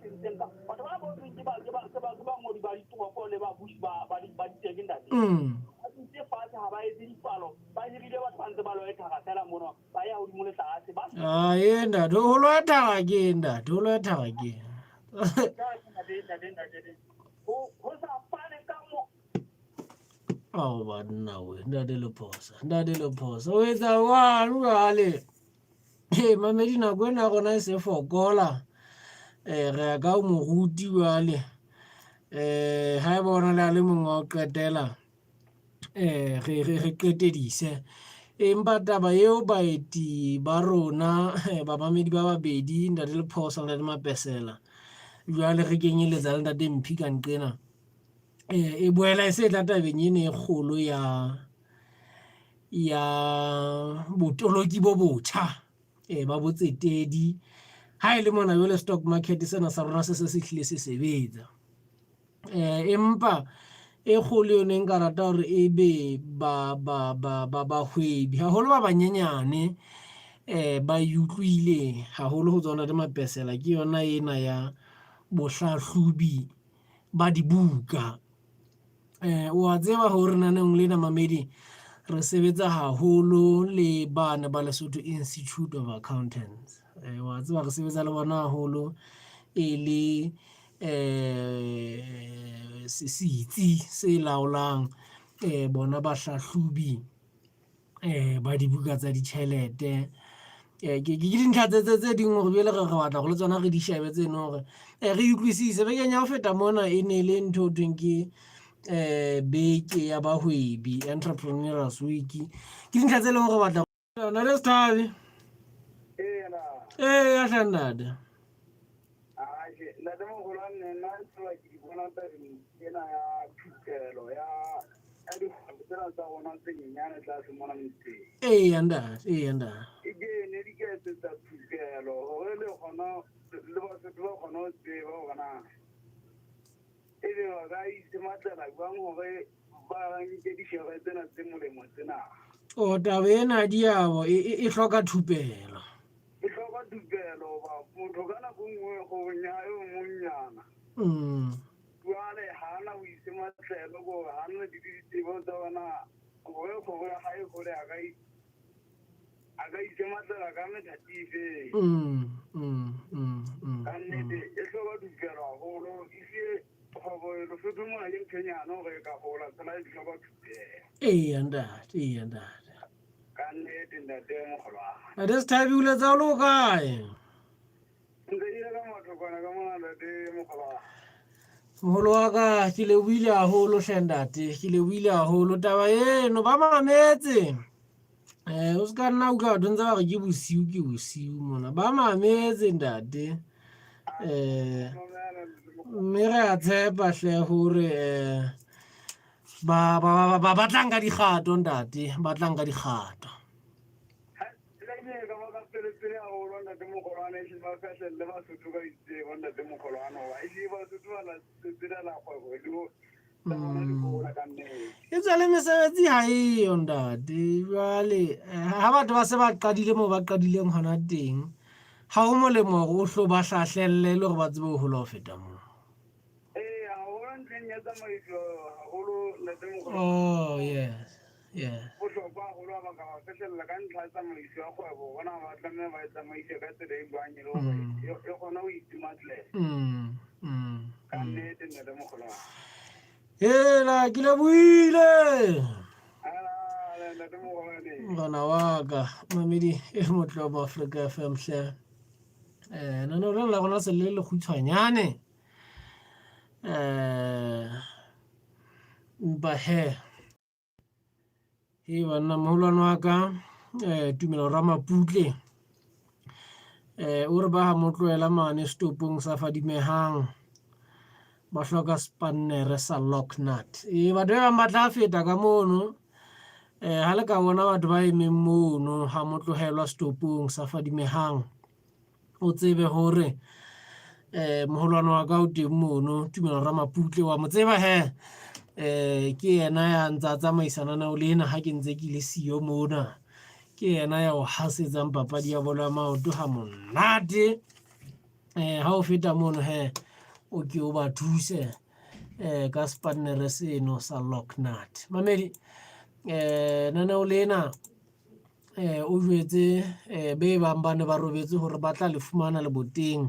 sentseng ka batho ba botsweng ke bangodi ba ditoropo le babusi ba diteke ntate. Ba dutse fatshe, ha ba etse dipalo, ba hirile batho ba ntse ba lo ethara fela mono, ba ya hodimo le tlase ba Ae ntate, ho lo ethara ke ntate, ho lo ethara ke. Ho sa fane ka mo. Ao banna we, Ntate Lephosa, Ntate Lephosa, o etsa jwang jwale? He mamedi, nako ena ya rona e se fokola. Re ya ka ho moruti jwale. Ha eba hona le a le mong wa ho qetela, re qetedise. Empa taba eo baeti ba rona, bamamedi ba babedi, Ntate Lephosa le Ntate Mapesela, jwale re kenyeletsa le Ntate Mphi ka nqena. E boela e se tla tabeng ena e kgolo ya botoloki bo botjha ba botsetedi. Ha e le mona jwale stock market sena sa rona se se se hlile se sebetsa. Empa e kgolo yone nka rata hore e be ba ba ba ba bahwebi haholo ba banyenyane, ba e utlwile haholo ho tswa le Mapesela, ke yona ena ya bohlahlobi ba dibuka. Wa tseba hore naneong lena mamedi re sebetsa haholo le bana ba Lesotho Institute of Accountants. Wa tseba re sebetsa le bona haholo e le setsi se laolang bona bahlahlobi ba dibuka tsa ditjhelete. Ke dintlha tse ding hore jwale re batla hore le tsona re di shebe tseno hore re utlwisise. Bekeng ya ho feta mona e ne le ntho ho thweng ke beke ya bahwebi, Entrepreneurs Week. Ke dintlha tse leng hore batla Ntate Sethabi. Eya hle ntate. Ntate mogolo wa nne, nna tsela ke di bona tabeng ena ya thupelo ya dikgwebo tsena tsa rona tse nyenyane tlase mona metseng. Eya ntate, eya ntate. E ke ne di ka etsetsa thupelo hore le kgona le Basotho ba kgone ho tseba hore na ebe ba ka isematlela jwang hore ba nke dishere tsena tse molemo tsena. O taba ena diabo e hloka thupelo. E hloka thupelo hoba motho ka nako e nngwe kgwebong ya hae o monnyana. Jwale ha ana boisematlelo kore ha ana le ditsebo tsa ona hore kgwebo ya hae hole a ka isematlela ka methati efeng. Ka nnete e hloka thupelo haholo, ehlile kgwebo Lesotho mona ke ntho e nyane hore e ka hola, fela e hloka thupelo. Eya ntate, eya ntate. Ka nnete ntate Mokgolwane. Ntate Sethabi o letsa o le o kae? Ntse ke ile ka mathokwana ka mona ntate Mokgolwane. Moholo wa ka ke lebohile haholo hle ntate, ke lebohile haholo taba eno ba mametse. Eh o se ka nna utlwa batho ntse ba re ke bosiu ke bosiu mona. Ba mametse ntate. Eh mme re a tshepa hle hore eh ba ba ba ba tla nka dikgato ntate, ba tla nka dikgato. E tswa le mesebetsi ha eyo ntate. Jwale ha batho ba se ba qadile moo ba qadileng hona teng, ha ho molemo hore o hlo ba hlahlelle e le hore ba tsebe ho hola ho feta moo. Ee, haholo ntlheng ya tsamaiso haholo ntate Mokgolo. Oh, yes. Yeah. Bohlokwa haholo ha ba ka ba fihlella ka ntlha ya tsamaiso ya kgwebo bona ba tlameha ba e tsamaise ka tsela e jwang e le hore e e kgone ho itimatlela. Ka nnete ntate Mokgolo. Hela ke lebohile. Ala, ntate Mokgolwane. Morena wa ka, mamedi e motle wa Afrika FM hle. Eh, lenaneo lena la rona se le le kgutshwanyane. Eh, empa he he banna moholwane wa ka eh Tumelo Ramaputle eh o re ba ha mo tlohela mane setopong sa Fadimehang ba hloka spannere sa locknut. E batho ba bang ba tla feta ka mono eh ha le ka bona batho ba emeng mono ha mo tlohelwa setopong sa Fadimehang o tsebe hore eh moholwane wa ka o teng mono Tumelo Ramaputle wa mo tseba he eh ke yena ya ntse a tsamaisa lenaneo lena ha ke ntse ke le siyo mona ke yena ya o hasetsang papadi ya bolo ya maoto ha monate eh ha o feta mono he o ke o ba thuse eh ka spanere seno sa locknut mamedi eh lenaneo lena eh o jwetse eh be bang ba ne ba robetse hore ba tla le fumana leboteng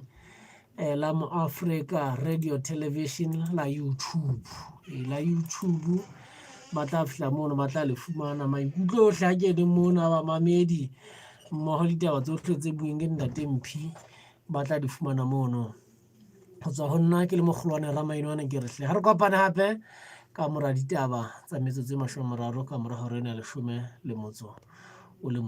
eh la mo Africa Radio Television la YouTube eh, la YouTube ba tla fihla mono ba tla le fumana maikutlo ohle a keneng mona ba mamedi mmoho ditaba tsohle tse bueng ke ntate Mphi ba tla di fumana mono Go tswa ho nna ke le mogolwane Ramainwane ke re hle ha re kopane hape ka mora ditaba tsa metsotso e 30 ka mora hora ena ya 11 o le.